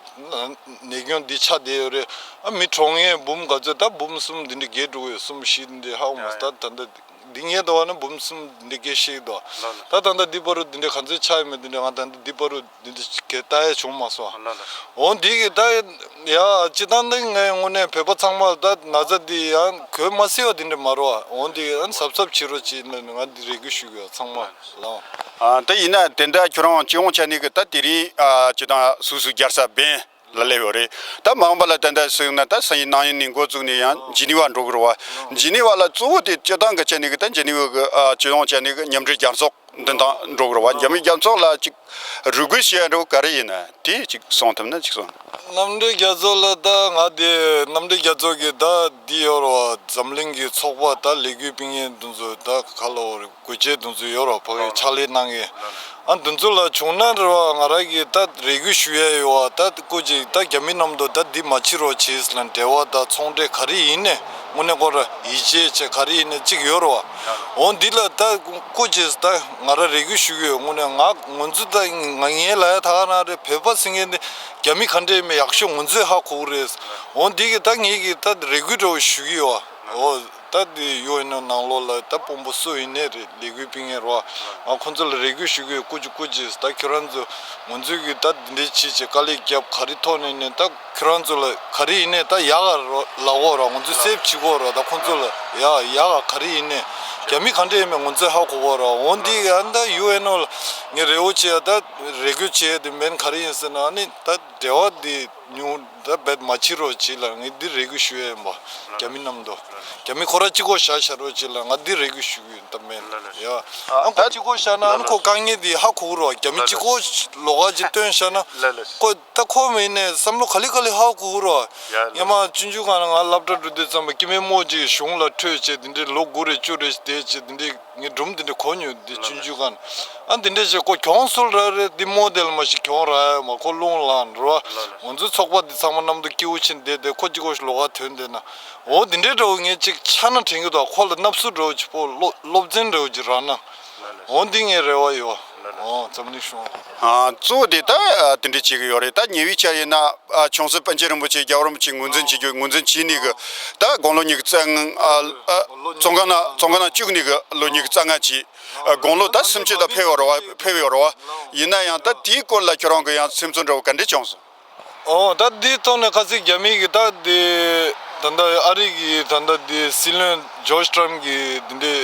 ནད་སྐྱོན་འདི་ཆགས་བསྡད་ཡོད་རེད། ཨ་མི་གྲོངས་ཡས་འབུམ་ག་ཚོད་ད་འབུམ་གསུམ་འདི་འདྲའི་བརྒལ་འགྲོ་གི་ཡོད། གསུམ་བཞི་འདི་འདྲའི་ཧ་གོ་མ་སོང་། ད་ད་ལྟ་འདི་ངས་འདྲ་བ་ན་འབུམ་གསུམ་འདི་འདྲའི་བརྒལ་ཤེས་ཀྱི་འདུག་ད་ད་ལྟ་འདི་བར་དུ་འདི་འདྲའི་ག་ཚོད་ཆགས་ཡོད་མེད་འདི་འདྲའི་ང་ད་ལྟ་འདི་བར་དུ། འདི་འདི་གས་ལྟ་ཡ་བྱུང་མ་སོང་། ལ་ལ། འོ་འདི་གི་ད་ཡ་སྤྱི་བཏང་འདི་ངའི་དངོས་གནས་བོད་པ་ཚང་མ་ད་ན་ཚ་འདི་ཡང་གོད་མ་སྲིད་པ་འདི་འདྲ་མ་རོ། འོ་འདི་ཡང་གཟབ་གཟབ་བྱེད་རོགས་བྱེད་ནས་ང་འདི་རེ་སྐུལ་ཞུ་གི་ཡོད་ཚང་མ་ལ། ཨ་ད་ཡིན་ན་དེ་འདྲ་ཁྱོད་རང་སྤྱི་ཡོངས་ཆ་ནས་གི་ད་དེ་རིང་ཨ་སྤྱི་བཏང་སུད་སི་རྒྱལ་ས་བྷེན་ལ་སླེབས་ཡོད་རེད། ད་མ་འོངས་པ་ལ་ད་ལྟ་སུ་ཡིན་ན་ད་སང་ཉིན་གནངས་ཉིན་ནས་འགོ་བཙུགས་ནས་ཡང་ཇི་ནི་ཝ་འགྲོ་གི་རེད་བ། ཇི་ནི་ཝ་ལ་གཙོ་བོ་དེ་སྤྱི་བཏང་གི་ཆ་ནས་གི་ད་ཇི་ནི་ཝ་གི་ཨ་སྤྱི་ཡོངས་ཆ་ནས་གི་མཉམ་འབྲེལ་རྒྱལ་ཚོགས། འདི་དང་འགྲོ་དགོས་རེད་བ། རྒྱ་མི་རྒྱལ་ཚོགས་ལ་ཅིག་རུ་སྐུལ་བྱེད་ཡ་འགྲོ་ག་རེ་ཡིན་ན་དེ་ཅིག་གསུང་ཐུབ་ན་ཅིག་གསུང་། མཉམ་འབྲེལ་རྒྱལ་ཚོགས་ལ་ད་ང་དེ་མཉམ་འབྲེལ་རྒྱལ་ཚོགས་ཀྱི་ད་འདི་ཡོད་རེད་བ། འཛམ་གླིང་གི་ཚོགས་པ་ད་ལས་འགུལ་སྤེལ་མཁན་དེ་ཚོ་ད་ག་ལ་འོ་རེད། འགོ་ཁྲིད་དེ་ཚོ་ཡོད་རེད་བ། ཕ་གི་ཕྱག་ལས་གནང་མཁན་ཨ་དེ་ཚོ་ལ་བྱུང་ན་རེད་བ། ང་རང་གི་ད་རེ་སྐུལ་ཞུ་ཡ་ཡོད་བ། ད་སྐུ་མཁྱེན་ད་རྒྱ་མི་མཉམ་དུ་ད་འདི་མ་བྱེད་རོགས་བྱེད་ཟེར་ལ་འབྲེལ་བ་ད་ཚོང་འབྲེལ་ག་རེ་ཡིན་ནས་དངོས་གནས་ཁོ་ར་ཡིད་ཆེས་བྱས་ག་རེ་ཡིན་ནས་ཅིག་ཡོད་རེད་བ། འོ་འདི་ལ་ད་སྐུ་མཁྱེན་ད་ང་ར་རེ་སྐུལ་ཞུ་གི་ཡོད། དངོས་གནས་ང་ང་ཚོ་ད་ང་ངའི་ལ་ཡ་ད་ག་ན་རེད། བོད་པ་ཟེར་མཁན་འདི་རྒྱ་མི་ག་འདྲས་མེད་ཡག་ཤོས་ང་ཚོས་ཧ་གོ་གི་རེད། འོ་འདི་གི་ད་ངེད་ཀྱི་ད་རེ་སྐུལ་འདྲ་བོ་ཞུ་གི་ཡོད། འོ་ད་འདི་ཡུ་ཨེན་ཨོ་ནང་ལོགས་ལ་ད་དཔོན་པོ་སུ་ཡིན་ནའི་རེད། ལས་འགུལ་སྤེལ་མཁན་རེད་བ། ང་ཁོང་ཚོ་ལ་རེ་སྐུལ་ཞུ་གི་ཡོད། སྐུ་མཁྱེན་སྐུ་མཁྱེན་ད་ཁྱོད་རང་ཚོ་ང་ཚོས་གི་ད་འདི་འདྲས་བྱེད་བྱེད་དཀའ་ལས་རྒྱབ་ག་རེ་ཐོག་ནས་ནས་ད་ཁྱོད་རང་ཚོ་ལ་ག་རེ་ཡིན་ནས་ད་ཡག་ག་རོ་ལབ་དགོས་ར། ང་ཚོ་སེབ་བྱེད་དགོས་ར། ད་ཁོང་ཚོ་ལ་ཡ་ཡག་ག་ག་རེ་ཡིན་ནས་རྒྱ་མི་ག་འདྲ་ཡིན་མིན་ང་ཚོས་ཧ་གོ་དགོས་ར། འོ་འདི་ཡ་ད་ཡུ་ཨེན་ཨོ་ལ་ངས་རེ་བོ་བྱེད་ཡ་ད་རེ་སྐུལ་བྱེད་ཡ་དེ་མིན་ག་རེ་ཡིན་ཟེར་ན་ཨ་ནི་ད་འབྲེལ་བ་འདི་ཉུང་ད་རྦད་མ་བྱེད་རོགས་བྱེད་ལ་ངས་འདི་རེ་སྐུལ་ཞུ་ཡ་ཡིན་པ། རྒྱ་མི་མཉམ་དུ་རྒྱ་མི་ཁོ་ར་གཅིག་པོ་བཞག་བཞག་རོགས་བྱེད་ལ་ང་འདི་རེ་སྐུལ་ཞུ་གི་ཡོད། ད་མེད་ཡ་ཨ་ཁོ་གཅིག་པོ་བཞག་ན་ཨ་ནི་ཁོ་དཀའ་ངལ་འདི་ཧ་གོ་གི་རོགས། རྒྱ་མི་གཅིག་པོ་ལོགས་ཀ་ཅིག་བཏོན་བཞག་ན་ཁོ་ད་ཁོ་མིན་ནས་བསམ་བློ་ག་ལེ་ག་ལེ་ཧ་གོ་གི་རོགས། ཡ་ངས་མ་ཆུང་ཆུང་སྒང་ལ་ང་སློབ་གྲྭ་འགྲོ་དུས་ཙམ་པ་སྐྱེ་དམན་རྨོ་ཅིག་གཞུང་ལ་འཕྲོད་བྱས་འདི་འདྲའི་ལོ་དགུ་རེ་བཅུ་རེ་བསྡད་བྱས་འདི་འདྲའི་ངས་སྒྲུང་འདི་འདྲ་གོ་མྱོང་། འདི་ཆུང་ཆུང་སྒང་ཨ་འདི་འདྲ་བྱས་ཁོ་གྱོང་སུ་རག་རེད། འདི་རྨོ་དེ་ལ་མ་ཤི་གྱོང་རག་ཡ་མ་ཁོ་རླུང་ལངས་འགྲོ་བ། ང་ཚོའི་ཚོགས་པ་འདི་ཚང་མ་མཉམ་དུ་སྐྱིད་པོ་ཕྱིན་བསྡད་དེ་ཁོ་གཅིག་པོ་ལོགས་ཀ་ཐོན་བསྡད་ན། འོ་འདི་འདྲའི་འདྲ་བོ་ངས་ཅིག་ཆ་ན་དྲན་གྱི་འདུག་ཁོ་ལ་སྣབས་སུ་འདྲ་བོ་ཅིག་ཕོག་སློབ་སློབ་ཚན་འདྲ་བོ་ཅིག་རག་ན། འོ་འདི་ངའི་རེ་བ་ཡོད། འོ་འཛམ་གླིང་གཞུང་། ཨ་གཙོ་བོ་དེ་ད་ཨ་དེ་འདྲ་བྱེད་ཀྱི་ཡོད་རེད། ད་ཉེ་བའི་ཆར་ཡིན་ན་ཨ་བྱང་སེམས་པཎ་ཆེན་རིན་པོ་ཆེ་རྒྱལ་བ་རིན་པོ་ཆེ་ངོས་འཛིན་བྱེད་རྒྱུ་ངོས་འཛིན་བྱས་ནས་གི་ད་དགུང་ལོ་ཉི་ཤུ་རྩ་ལྔ་ཨ་ཨ་བཙོན་ཁང་ནང་བཙོན་ཁང་ནང་བཅུག་ནས་གི་ལོ་ཉི་ཤུ་རྩ་ལྔ་བྱས། ཨ་དགུང་ལོ་ད་སུམ་ཅུ་དང་ཕེབས་ཡོད་རེད་བ། ཕེབས་ཡོད་རེད་བ། ཡིན་ན་ཡང་ད་དེའི་སྐོར་ལ་ཁྱོད་རང་གི་ཡང་སེམས་ཚོར་འདྲ་བོ་ག་འདྲ་བྱུང་སོང་། ཨོ་ད་འདིའི་ཐོག་ནས་ཁ་སང་རྒྱ་མི་གི་ད་འདི་ད་ལྟ་ཨ་རི་གི་ད་ལྟ་འདི་སྲིད་བློན་ཇོརྗ་ཊམ་གི་འདི་འདྲའི་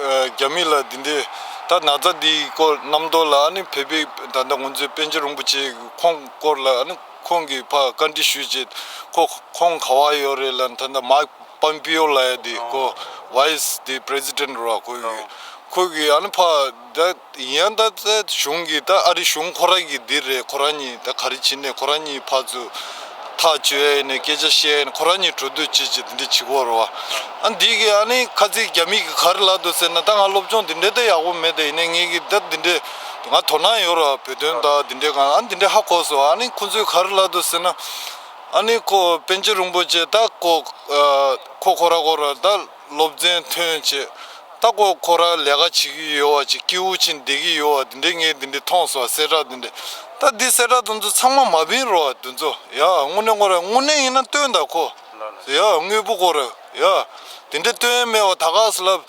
ཨ་རྒྱ་མི་ལ་འདི་འདྲའི་ད་ན་ཚ་འདིའི་སྐོར་རྣམ་རྟོག་ལ་ཨ་ནི་བོད་པའི་ད་ལྟ་ང་ཚོའི་པཎ་ཆེན་རིན་པོ་ཆེ་གི་ཁོང་སྐོར་ལ་ཨ་ནི་ཁོང་གིས་ཕར་བཀའ་འདྲི་ཞུས་རྗེས་ཁོ་ཁོང་ག་པར་ཡོད་རེད་ལབ་ན་ད་ལྟ་མཱིཀ་པོམ་པིའོ་ལབ་ཡ་འདི་ཁོ་ཝའི་སི་འདི་པི་རེ་སི་ཌེན་ཊི་རེད་བ། ཁོ་གི་ཁོ་གི་ཨ་ནི་ཕར་ད་ཡིན་ཡང་ད་ད་གཞུང་གི་ད་ཨ་རི་གཞུང་ཁོ་རང་གི་འདི་རེད། ཁོ་རང་གཉིས་ད་ག་རེ་བྱེད་ནས་ཁོ་རང་གཉིས་ཕར་ཚུར་ཐག་གཅོད་ཡ་ཡིན་ནས་སྐད་ཆ་བཤད་ཡ་ཡིན་ནས་ཁོ་རང་གཉིས་གྲོས་བསྡུར་བྱེད་བྱེད་འདི་འདྲ་བྱེད་ཀྱི་ཡོད་རེད་བ། ཨ་འདི་གི་ཨ་ནི་ཁ་ཚིག་རྒྱ་མི་གི་ག་རེ་ལབ་འདུག་ཟེར་ན་ད་ང་སློབ་སྦྱོང་འདི་འདྲ་ད་ཡག་པོ་མེད། ད་ཡིན་ནའི་ངེད་ཀྱི་ད་འདི་འདྲ་ང་དོ་སྣང་ཡོད་རེད་བ། བོད་དོན་ད་འདི་འདྲ་གང་ཨ་འདི་འདྲ་ཧ་གོ་སོང་། ཨ་ནི་ཁོ་ཚོས་ག་རེ་ལབ་འདུག་ཟེར་ན། ཨ་ནི་ཁོ་པཎ་ཆེན་རིན་པོ་ཆེ་ད་ཁོ་ཨ་ཁོ་ཁོ་ར་ཁོ་ར་ད་སློབ་ཚན་ཐོན་བྱས་ད་ཁོ་ཁོ་ར་ལས་ཀ་བྱེད་ཀྱི་ཡོད་པ་ཅིག་སྐྱིད་པོ་ཕྱིན་བསྡད་ཀྱི་ཡོད་པ་འདི་འདྲས་ངས་འདི་འདྲས་མཐོང་སོང་། གསལ་བསྒྲགས་འདི་འདྲས་ད་འདི་གསལ་བསྒྲགས་དེ་ཚོ་ཚང་མ་མ་བིན་རོགས་དེ་ཚོ་ཡ་དངོས་གནས་ཁོ་ར་དངོས་གནས་ཡིན་ན་སྟོན་ད་ཁོ་ཡ་དངོས་པོ་ཁོ་ར་ཡ་དེ་འདྲས་སྟོན་མེད་པ་ད་ག་སེ་ལབ།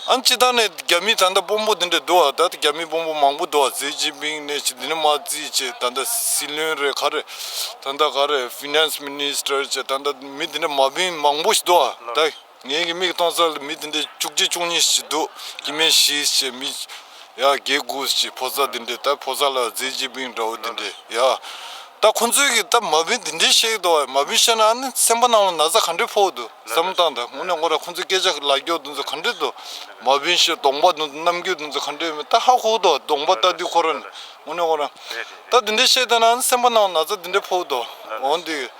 ཨ་ནི་སྤྱི་བཏང་ནས་རྒྱ་མི་ད་ལྟ་དཔོན་པོ་དེ་འདྲ་འདུག་བ། ད་ལྟ་རྒྱ་མི་དཔོན་པོ་མང་པོ་འདུག་བ། ཟི་ཅིན་ཕིང་ནས་ཅི་འདི་ནས་མར་བརྩིས་བྱས་ད་ལྟ་སྲིད་བློན་རེད་ག་རེ་ད་ལྟ་ག་རེ་ཕི་ནན་སི་མི་ནིས་ཊར་བྱས་ད་ལྟ་མི་དེ་འདྲ་མ་བིན་མང་པོ་ཞིག་འདུག་བ། ད་ངའི་གི་མིག་མཐོང་ས་ལ་མི་དེ་འདྲ་བཅུ་གཅིག་བཅུ་གཉིས་ཞིག་འདུག་སྐྱེ་དམན་བཞི་བྱས་མི་ཡ་བརྒྱད་དགུ་བྱས་ཕོ་གསར་དེ་འདྲ་ད་ཕོ་གསར་ལ་ཟི་ཅིན་ཕིང་འདྲ་བོ་དེ་འདྲ་ཡ། ད་ཁོང་ཚོས་ཀྱི་ད་མ་བིན་འདི་འདྲས་བཤད་ཀྱི་འདུག་བ། མ་བིན་བཤད་ན་ཨ་ནི་སེམས་པ་ནང་ལ་ན་ཚ་ག་འདྲས་ཕོག་འདུག་བསམ་བློ་བཏང་དང་། དངོས་གནས་ཁོ་ར་ཁོང་ཚོའི་སྐད་ཆ་ལ་རྒྱོག་དུ་ཚོ་ག་འདྲས་འདུག་མ་བིན་ཤོད་གདོང་པ་དུ་རྣམ་འགྱུར་དུ་ཚོ་ག་འདྲས་མེད། ད་ཧ་གོ་འདུག་གདོང་པ་ལྟ་དུས་ཁོ་ར་ནི་དངོས་གནས་ཁོ་ར་ད་འདི་འདྲས་བཤད་བསྡད་ན་ཨ་ནི་སེམས་པ་ནང་ལ་ན་ཚ་འདི་འདྲས་ཕོག་འདུག་འོན་ཏེ།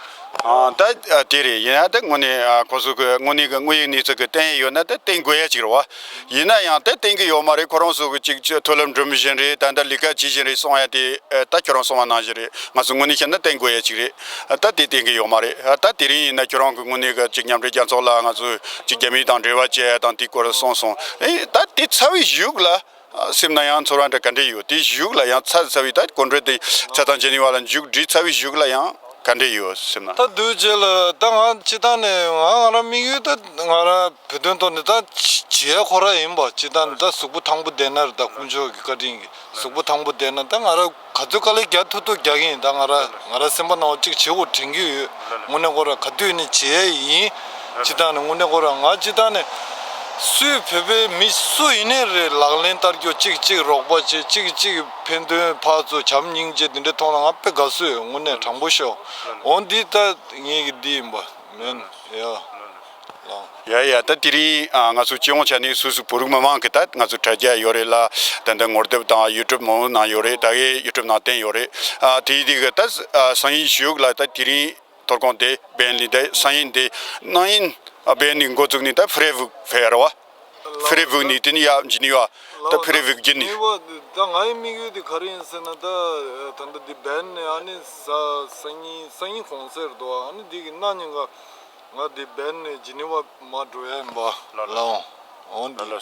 ཨ་ད་ཨ་དེ་རེད། ཡིན་ན་ད་དངོས་གནས་ཨ་ཁོ་ཚོ་གི་དངོས་གནས་ཀྱི་དངོས་ཡོད་གནས་ཚུལ་གི་བསྟན་ཡོད་ན་ད་བསྟན་དགོས་ཡ་ཅིག་རེད་བ། ཡིན་ན་ཡང་ད་བསྟན་གི་ཡོད་མ་རེད། ཁོ་རང་ཚོ་གི་ཅིག་ཅིག་མཐོ་སློབ་འགྲིམ་བཞིན་རེད། ད་ལྟ་ལས་ཀ་བྱེད་བཞིན་རེད་གསུང་ཡ་དེ་ཨ་ད་ཁྱོད་རང་གསུང་བ་ནང་བཞིན་རེད། ང་ཚོ་དངོས་གནས་བཤད་ན་བསྟན་དགོས་ཡ་ཅིག་རེད། ཨ་ད་དེ་བསྟན་གི་ཡོད་མ་རེད། ཨ་ད་དེ་རིང་ཡིན་ན་ཁྱོད་རང་གི་དངོས་གནས་གི་ཅིག་མཉམ་འབྲེལ་རྒྱལ་ཚོགས་ལ་ང་ཚོ་ཅིག་རྒྱ་མི་དང་འབྲེལ་བ་བྱེད་ཡ་དང་དེ་སྐོར་གསུངས་སོང་། ཨེ་ད་དེ་ཚ་བའི་གཞུག་ལ། སེམས་ན་ཡང་ཚོར་བ་འདྲ་ག་འདྲས་ཡོད། དེ་གཞུག་ལ་ཡང་ཚ་ཚ་བའི་ད་གོ་འགྲོས་དེ་ཆ་ཚང་བྱེད་ནི་བ་ལ་མཇུག་སྒྲིལ་ཚ་བའི་གཞུག་ལ་ཡང་ག་འདྲས་ཡོད་སེམས་ན། ད་དུས་རྗེས་ལ་ད་ང་སྤྱི་བཏང་ནས་ང་ང་རང་དམིགས་ཡུལ་ད་ང་རང་བོད་དོན་ཐོག་ནས་ད་བྱེད་ཡ་ཁོ་ར་ཡིན་པ། སྤྱི་བཏང་ནས་ད་གཟུགས་པོ་ཐང་པོ་བསྡད་ན་རེད། ད་དཀོན་མཆོག་གི་བཀའ་དྲིན་གྱིས་གཟུགས་པོ་ཐང་པོ་བསྡད་ན་ད་ང་རང་ག་ཚོད་དཀའ་ལས་རྒྱག་ཐུབ་ཐུབ་རྒྱག་གི་ཡིན། ད་ང་རང་ང་རང་སེམས་པ་ནང་གཅིག་བྱེད་དགོས་དྲན་གྱི་ཡོད། དངོས་གནས་ཁོ་ར་ག་དུས་ནས་བྱེད་ཡ་ཡིན། སྤྱི་བཏང་ནས་དངོས་གནས་ཁོ་ར་ང་སྤྱི་བཏང་ནས་སུའི་བོད་པའི་མི་སུ་ཡིན་ནའི་རེད། ལག་ལེན་བསྟར་རྒྱུ། གཅིག་གཅིག་རོགས་པ་བྱེད། གཅིག་གཅིག་ཕན་དོན་ཕར་ཚུར་བྱམས་སྙིང་རྗེ་འདི་འདྲའི་ཐོག་ལ་ང་དཔེ་དགའ་བསུ་ཡོད། དངོས་གནས་དྲང་པོ་ཤོད། འོ་འདི་ད་ངེད་ཀྱི་འདི་ཡིན་པ་མིན་ཡ། ཡ་ཡ་ད་དེ་རིང་ཨ་ང་ཚོ་སྤྱི་ཡོངས་ཆ་ནས་སོ་སོའི་བོད་རིགས་མི་མང་གི་ད་ང་ཚོ་དྲ་རྒྱ་ཡོད་རེད་ལ། ད་ལྟ་ངོ་དེབ་དང་ཡུ་ཊུབ་མང་པོ་ནང་ཡོད་རེད། ད་གའི་ཡུ་ཊུབ་ནང་བསྟན་ཡོད་རེད། ཨ་དེ་ཡི་དེ་གི་ད་ཨ་སང་ཉིན་གཞུག་ལ་ད་དེ་རིང་ཐོར་ཁོང་དེ་བན་ལི་དེ་སང་ཉིན་དེ་གནངས་ཉིན་ཨ་བན་ལི་འགོ་བཙུགས་ནས་ད་ཧྥི་རེ་བུག་ཕེ་ར་བ། ཧྥི་རེ་བུག་ནས་དེ་ནས་ཡ་ཇི་ནི་ཝ། ད་ཧྥི་རེ་བུག་བརྒྱུད་ནས། ད་ང་ཡི་དམིགས་ཡུལ་དེ་ག་རེ་ཡིན་ཟེར་ན། ད་ད་ལྟ་འདི་བན་ནས་ཨ་ནི་ས་སང་ཉིན་སང་ཉིན་གུང་སེང་རེད་དོ། ཨ་ནི་འདི་གི་གནངས་ཉིན་ག་ང་འདི་བན་ནས་ཇི་ནི་ཝ་མར་འགྲོ་ཡ་ཡིན་པ། ལགས་ལགས། འོ་འདི།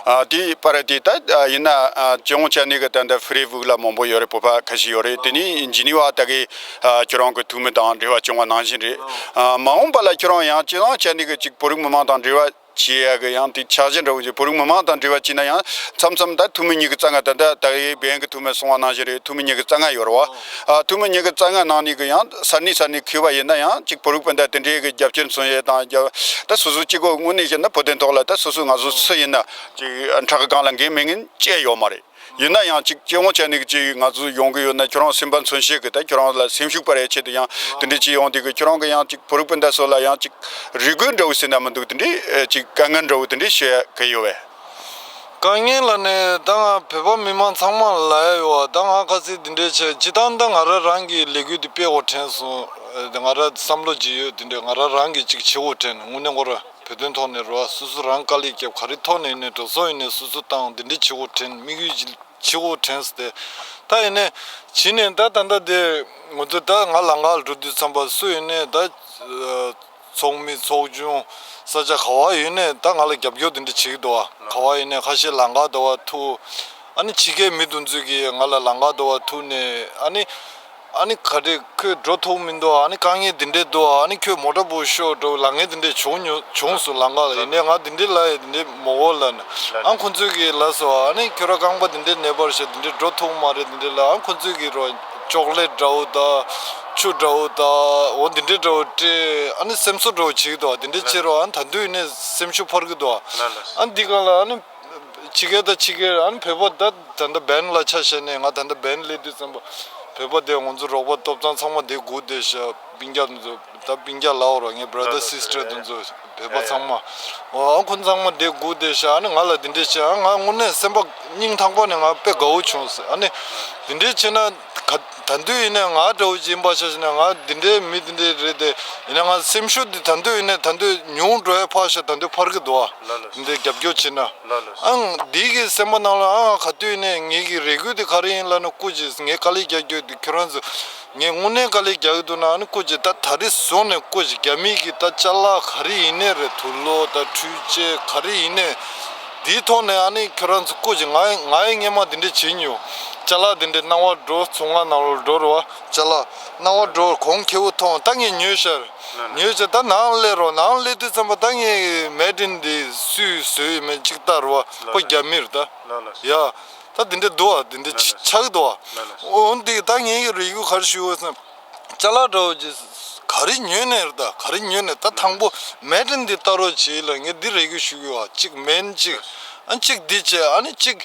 ཨ་དེ་པར་དེ་ད་ཡིན་ན་ཨ་སྤྱི་ཡོངས་ཆ་ནས་གི་ད་ལྟ་ཧྥི་རེ་བུག་ལ་མང་པོ་ཡོད་རེད། བོད་པ་ཁ་ཤས་ཡོད་རེད། དེ་ནས་ཇི་ནི་ཝ་ད་གི་ཨ་ཁྱོད་རང་གི་ཐུགས་མི་དང་འབྲེལ་བ་བྱུང་བ་ནང་བཞིན་རེད། ཨ་མ་འོངས་པ་ལ་ཁྱོད་རང་ཡང་སྤྱི་ཡོངས་ཆ་ནས་གི་ཅིག་བོད་རིགས་མི་མང་དང་འབྲེལ་བ་བྱེད་ཡ་གི་ཡང་དེ་འཆར་གཞི་འདྲ་བོ་ཅིག་བོད་རིགས་མི་མང་དང་འབྲེལ་བ་བྱས་ན་ཡང་མཚམས་མཚམས་ད་འཐུས་མི་གཉིས་ཀྱི་རྩ་ལྔ། ད་ལྟ་ད་གི་བན་གི་འཐུས་མི་གསུང་བ་ནང་བཞིན་རེད། འཐུས་མི་གཉིས་ཀྱི་རྩ་ལྔ་ཡོད་རེད་བ། ཨ་འཐུས་མི་གཉིས་ཀྱི་རྩ་ལྔ་ནང་ནས་གི་ཡང་ས་གནས་ས་གནས་ཁུལ་བ་ཡིན་ན་ཡང་ཅིག་བོད་རིགས་སྤུན་ཟླ་དེ་འདྲའི་གི་རྒྱབ་སྐྱོར་མཚོན་ཡས་དང་རྒྱབ། ད་སོ་སོ་གཅིག་པོ་དངོས་གནས་བཤད་ན་བོད་དོན་ཐོག་ལ་ད་སོ་སོ་ང་ཚོ་སུ་ཡིན་ན་ཅིག་ཁྲག་གི་སྒང་ལ་འགན་མེད་མཁན་ཅི་ཡང་ཡོད་མ་རེད། ཡིན་ན་ཡང་ཅིག་སྤྱི་ཡོངས་ཆ་ནས་ཅིག་ང་ཚོ་ཡོང་གི་ཡོད་ན་ཁྱོད་རང་སེམས་པ་མཚོན་བྱེད་ཀྱི་ད་ཁྱོད་རང་ལ་སེམས་ཤུགས་སྤར་ཡའི་ཆེད་དུ་ཡང་དེ་འདྲ་ཅིག་ཡོང་དུས་ཀྱི་ཁྱོད་རང་གི་ཡང་ཅིག་བོད་རིགས་སྤུན་ཟླ་ཚོ་ལ་ཡང་ཅིག་རེ་སྐུལ་འདྲ་བོ་ཟེར་ན་མི་འདུག་དེ་འདྲའི་ཨེ་ཅིག་དཀའ་ངལ་འདྲ་བོ་དེ་འདྲའི་ཤོད་ཡ་གི་ཡོད་པས། དཀའ་ངལ་ལ་ནི་ད་ང་བོད་པ་མི་མང་ཚང་མ་ལ་ལབ་ཡ་ཡོད་པ། ད་ང་ཁ་སང་དེ་འདྲའི་བྱས་སྤྱི་བཏང་ད་ང་རང་རང་གི་ལས་འགུལ་དེ་སྤེལ་དགོས་དྲན་སོང་། ཨེ་ང་རང་བསམ་བློ་ཅིག་ཡོད། དེ་འདྲའི་ང་རང་རང་གིས་ཅིག་བྱེད་དགོས་དྲན། དངོས་གནས་ཁོ་རང་བོད་དོན་ཐོག་ནས་རེད་བ། སོ་སོ་རང་དཀའ་ལས་བརྒྱབ། ག་རེ་ཐོག་ནས་ཡིན་ནའི་འགྲོ་སོང་ཡིན་ནའི་སོ་སོ་བཏང་། འདི་འདྲ་བྱེད་དགོས་དྲན། དམིགས་ཡུལ་ཅིག་བྱེད་དགོས་དྲན་སོང་སྟེ། ད་ཡིན་ནའི་བྱས་ནས་ད་ད་ལྟ་དེ་ང་ཚོ་ད་ང་ལམ་ཁ་ལ་འགྲོ་དུས་ཙམ་པ་སུ་ཡིན་ནའི་ད་ཚོགས་མི་ཚོགས་ཆུང་ས་ཆ་ག་བ་ཡིན་ནའི་ད་ང་ལ་རྒྱབ་སྐྱོར་དེ་འདྲ་བྱེད་ཀྱི་འདུག་བ། ག་བ་ཡིན་ནའི་ཁ་ཤས་ལམ་ཁ་ད་བ་ཐུག་ཨ་ནི་ཕྱི་རྒྱལ་མི་དེ་ཚོས་ཀྱིས་ང་ལ་ལམ་ཁ་ད་བ་ཐུག་ནས་ཨ་ནི། ཨ་ནི་ག་རེ་ཁོས་འགྲོ་ཐུབ་མི་འདུག་ཨ་ནི་དཀའ་ངལ་འདི་འདྲས་འདུག་ཨ་ནི་ཁྱོད་མོ་ཊ་པུ་ཤོག་འགྲོ་ལབ་མཁན་འདི་འདྲས་བྱུང་མྱོང་བྱུང་སོང་། ལམ་ཁ་ལ་ཡིན་ནའི་ང་འདི་འདྲས་ལབ་ཡ་འདི་འདྲས་མོ་གོ་ལབ་ནས་ཨ་ཁོ་ཚོས་ཀྱིས་ལབ་སོང་། ཨ་ནི་ཁྱོད་ར་རྐང་པ་འདི་འདྲས་ན་བར་ཤག་འདི་འདྲས་འགྲོ་ཐུབ་མ་རེད་འདི་འདྲས་ལབ། ཨ་ཁོ་ཚོས་ཀྱིས་རོ་ཅོག་ལེ་ཊི་འདྲ་བོ་དང་ཆུ་འདྲ་བོ་དང་འོ་འདི་འདྲས་འདྲ་བོ་སྤྲད། ཨ་ནི་སེམས་གསོ་འདྲ་བོ་བྱེད་ཀྱི་འདུག་འདི་འདྲས་བྱེད་རོགས། ཨ་ནི་ད་དུང་ཡིན་ནའི་སེམས་ཤུགས་འཕར་གྱི་འདུག་ཨ་ནི་འདི་ག་ལ་ཨ་ནི། ཕྱི་རྒྱལ་དང་ཕྱི་རྒྱལ། ཨ་ནི་བོད་པ་ད་ད་ལྟ་བན་ལ་ཆ་བཞག་ནས་ང་ད་ལྟ་བན་སླེབས་དུས་ཙམ་པ་བོད་པ་དེ་ང་ཚོ་རོགས་པ་སྟོབས་ཚང་ཚང་མ་དེ་སྒུག་བསྡད་ཤག་སྤུན་ཀྱག་དེ་ཚོ་ད་སྤུན་ཀྱག་ལབ་རོགས། ངའི་བྷ་ར་དར་སི་སི་ཊར་དེ་ཚོ་བོད་པ་ཚང་མ། ཨ་ཁོ་ཚང་མ་དེ་སྒུག་བསྡད་ཤག་ཨ་ནི་ང་ལ་དེ་འདྲས་བྱས། ཨ་ང་དངོས་གནས་སེམས་པ་སྙིང་ཐག་པ་ནས་ང་དཔེ་དགའ་བོ་བྱུང་ཟེར། ཨ་ནི་དེ་འདྲས་བྱས་ན་ག་ད་དུང་ཡིན་ནའི་ང་འདྲ་བོ་ཅིག་ཡིན་པ་ཆ་བཞག་ན་ང་དེ་འདྲའི་མི་དེ་འདྲས་རེད་དེ། ཡིན་ན་ང་སེམས་ཤུགས་དེ་ད་དུང་ཡིན་ནའི་ད་དུང་ཉུང་འགྲོ་ཡ་ཕར་ཞོག་ད་དུང་འཕར་གི་འདུག་ཨ། འདི་རྒྱབ་སྐྱོར་བྱེད་ན། ཨང་འདི་གི་སེམས་པ་ནང་ལ་ཨང་ག་དུས་ནས་ངེད་ཀྱི་རེ་སྐུལ་དེ་ག་རེ་ཡིན་ལབ་ན། སྐུ་མཁྱེན་ངས་དཀའ་ལས་རྒྱག་རྒྱུ་དེ་ཁྱོད་རང་ཚོ་ངས་དངོས་གནས་དཀའ་ལས་རྒྱག་གི་འདུག་ན། ཨ་ནི་སྐུ་མཁྱེན་ད་ད་རེས་བཟུང་ནས་སྐུ་མཁྱེན་རྒྱ་མི་གི་ད་ཅ་ལག་ག་རེ་ཡིན་ནའི་རེད། དུག་ལོག་ད་འཕྲུལ་ཆས་ག་རེ་ཡིན་ནའི་དེའི་ཐོག་ནས་ཨ་ནི་ཁྱོད་རང་ཚོ་སྐུ་མཁྱེན་ང་ང་ཡི་སྔས་མ་དེ་འདྲས་བྱེད་མྱོང་། ཅ་ལག་དེ་འདྲས་སྣང་བ་འགྲོ་ཚོང་ཁང་ནང་ལ་འགྲོ་རེད་བ། ཅ་ལག་སྣང་བ་འགྲོ་གོང་ཁེ་པོ་མཐོང་། ད་ངས་ཉོས་ཤར། ཉོས་ཤར་ད་ནང་སླེབས་རོགས། ནང་སླེབས་དུས་ཙམ་པ་ད་ངས་མེད་ཏིན་འདི་སུས་བཟོས་ཡོད་མེད་ཅིག་ལྟ་རོགས། ཁོ་རྒྱ་མི་རེད་ད། ཡ། ད་འདི་འདྲ་འདུག་ཨ། འདི་འདྲ་ཆགས་འདུག་ཨ། འོ་འདི་ད་ངས་རེ་སྐུལ་ག་རེ་ཞུ་འོས་སམ། ཅ་ལག་འདྲ་བོ་ཅིག་ག་རེ་ཉོས་ནས་རེད་ད། ག་རེ་ཉོས་ནས་ད་དང་པོ་མེད་ཏིན་འདི་ལྟ་རོགས་བྱེད་ལ་ངས་འདི་རེ་སྐུལ་ཞུ་གི་ཡོད་ཨ། གཅིག་མེད་གཅིག་ཨ་གཅིག་འདི་བྱས་ཨ་ནི་གཅིག་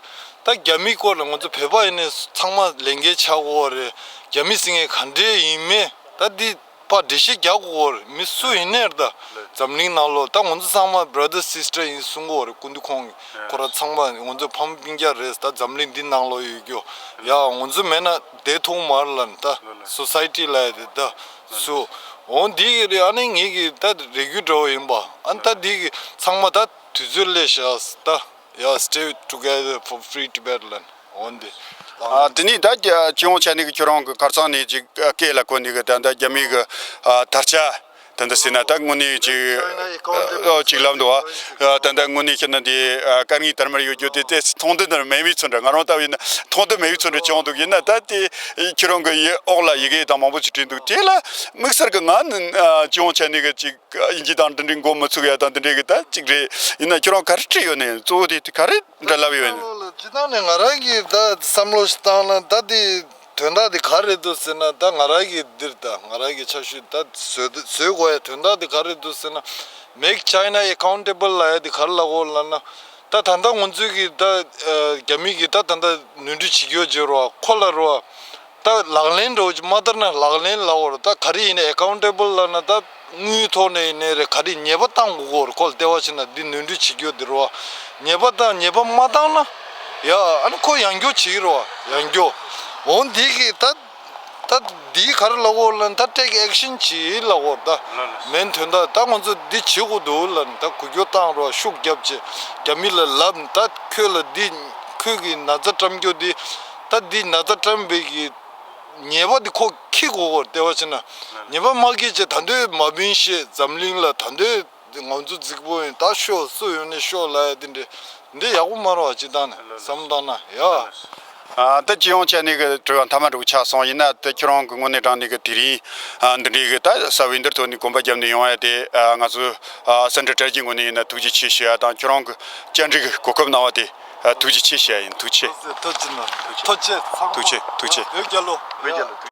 ད་ ད་རྒྱ་མིའི་སྐོར་ལ་ང་ཚོ་བོད་པ་ཡིན་ནའི་ཚང་མ་ལས་འགན་ཆགས་ཀྱི་ཡོད་རེད། རྒྱ་མི་ཟེར་མཁན་ག་འདྲས་ཡིན་མིན་ད་འདི་ཕར་འགྲེལ་བཤད་རྒྱག་དགོས་ཀྱི་ཡོད་རེད། མི་སུ་ཡིན་ནའི་རེད། ད་འཛམ་གླིང་ནང་ལོགས་ད་ང་ཚོ་ཚང་མ་brother sister ཡིན་གསུང་གི་ཡོད་རེད། སྐུ་མདུན་ཁོང་གིས་ཁོ་རང་ཚང་མ་ང་ཚོ་ཕ་མ་སྤུན་ཀྱག་རེད། ད་འཛམ་གླིང་འདི་ནང་ལོགས་ཡོད་རྒྱུ་ཡ་ང་ཚོ་མེད་ན་བསྡད་ཐུབ་མ་རེད་ལབ་ནས། ད་society ལབ་ཡ་དེ་ད་སུ་འོང་འདི་གི་རེད། ཨ་ནི་ངེད་ཀྱི་ད་རེ་སྐུལ་འདྲ་བོ་ཡིན་པ། ཨ་ནི་ད་འདི་གི་ཚང་མ་ད་དུས་ཚོད་སླེབས་ཤག་ད། Yeah, stay together for free Tibet ལབ་འོན་ཏེ། ཨ་དེ་ནས་ད་རྒྱ་སྤྱི་ཡོངས་ཆ་ནས་ཀྱི་ཁྱོད་རང་གི་ཁ་སང་ནས་ཅིག་སྐད་ལ་གོ་ནས་ཀྱི་ད་ད་རྒྱ་མི་གི་ཨ་དར་ཆ་ད་འདི་ཟེར་ན་ད་དངོས་གནས་ཅིག་ཨ་ཅིག་ལབ་འདུག་ཨ། ད་ད་དངོས་གནས་ཁྱེད་ན་འདི་ཨ་དཀར་ངོས་དར་དམར་ཡོད་རྒྱུ་དེ་དེ་མཐོང་ཐོས་འདི་མེད་མི་ཚོ་འདྲ། ང་རང་ལྟ་བུ་ཡིན་ན་མཐོང་ཐོས་མེད་མི་ཚོ་འདྲ་བྱུང་འདུག་ཡིན་ན་ད་དེ་ཁྱོད་རང་གི་ཡི་འོག་ལ་ཡི་གེ་དང་མང་པོ་ཅིག་བྲིས་འདུག་དེ་ལ་དམིགས་བསལ་གི་ང་ནི་ཨ་སྤྱི་ཡོངས་ཆ་ནས་ཀྱི་ཅིག་ཨིན་ཇི་དང་འདི་འདྲའི་མགོ་མི་ཚུགས་ཡ་དང་འདི་འདྲའི་གི་ད་ཅིག་རེད། ཡིན་ན་ཁྱོད་རང་ག་རེ་བྲིས་ཡོད་ནས་གཙོ་བོ་དེ་ག་རེ་འདྲ་ལབ་ཡོད་ནས། སྤྱིར་བཏང་ནས་ང་རང་གིས་ད་བསམ་བློ་ཞིག་བཏང་ན་ད་དེ་དོན་དག་དེ་ག་རེ་འདུག་ཟེར་ན། ད་ང་རང་གིས་འདིར་ད་ང་རང་གི་ཆ་ཤས་ད་བཟོས་བཟོས་དགོས་ཡ་དོན་དག་དེ་ག་རེ་འདུག་ཟེར་ན། Make China accountable ལབ་ཡ་དེ་ག་རེ་ལབ་དགོས་ལབ་ན། ད་ད་ལྟ་ང་ཚོས་གི་ད་རྒྱ་མི་གི་ད་ད་ལྟ་ནོར་འཁྲུལ་བྱེད་རྒྱུ་བརྗོད་རོགས་ཁོ་ལ་རོགས། ད་ལག་ལེན་འགྲོ་ཅིག་མ་བསྟར་ན་ལག་ལེན་ལབ་འོར་ད་ག་རེ་ཡིན་ན་accountable ལབ་ན་ད་དངུལ་ཐོག་ནས་ཡིན་ནའི་རེད། ག་རེ་ཉེས་པ་བཏང་དགོས་ཀྱི་ཡོད་རེད། ཁོ་ལ་ལྟེ་བ་ཕྱིན་ན་འདི་ནོར་འཁྲུལ་བྱེད་རྒྱུ་འདི་རེད་བ། ཉེས་པ་བཏང་ཉེས་པ་མ་བཏང་ན་ཡ་ཨ་ནི་ཁོ་ཡང་སྐྱོ་བྱེད་ཀྱི་རེད་བ། ཡང་སྐྱོ་འོང་འདི་གི་ད་ད་འདི་ག་རེ་ལབ་འོར་ལབ་ན་ད་take action བྱེད་ལབ་འོར་ད་མེན་དོན་དག་ད་ང་ཚོ་འདི་བྱེད་དགོས་འདུག་ལབ་ན་ད་འགུལ་སྐྱོད་བཏང་རོགས་ཤུགས་རྒྱབ་བྱེད་རྒྱ་མི་ལ་ལབ་ན་ད་ཁོས་ལ་འདི་ཁོས་གི་ན་ཚ་བཀྲམ་རྒྱུ་འདི་ད་འདི་ན་ཚ་བཀྲམ་པའི་གི་ཉེས་པ་འདི་ཁོ་འཁྱེར་དགོས་ཀྱི་ཡོད་རེད་ལྟེ་བ་ཕྱིན་ན། ཉེས་པ་མ་འཁྱེར་བྱས་ད་འདོད་མ་བིན་ཤེས་འཛམ་གླིང་ལ་ད་འདོད་ང་ཚོ་རྫིག་པོ་ཡིན་ད་ཤོག་སུ་ཡོང་ནས་ཤོག་ལབ་ཡ་འདི་འདྲ་འདི་ཡག་པོ་མ་རེད་བ། སྤྱིར་བཏང་ནས་བསམ་བློ་བཏང་ན་ཡ། ཨ་ད་སྤྱི་ཡོངས་ཆ་ནས་གི་དྲི་བ་མཐའ་མ་འདྲ་བོ་ཆགས་སོང་། ཡིན་ན་ད་ཁྱེད་རང་གི་དངོས་གནས་དྲང་གནས་གི་དེ་རིང་ཨ་འདི་འདྲའི་གི་ད་ས་བོན་འདིར་ཐོན་ནས་གོམ་པ་བརྒྱབ་ནས་ཡོང་ཡ་དེ་ཨ་ང་ཚོ་ཨ་སེན་ཊར་དྲ་རྒྱའི་ངོས་ནས་ཡིན་ན་ཐུགས་རྗེ་ཆེ་ཞུ་ཡ་དང་ཁྱེད་རང་གི་བཅར་འདྲི་གི་གོ་སྐབས་གནང་བ་དེ་ཨ་ཐུགས་རྗེ་ཆེ་ཞུ་ཡ་ཡིན། ཐུགས་རྗེ་ཆེ། ཐུགས་རྗེ་ཆེ། ཐུགས་རྗེ་ཆེ། ཐུགས་རྗེ་ཆེ། བོད་རྒྱལ་ལོ། བོད་རྒྱལ་ལོ།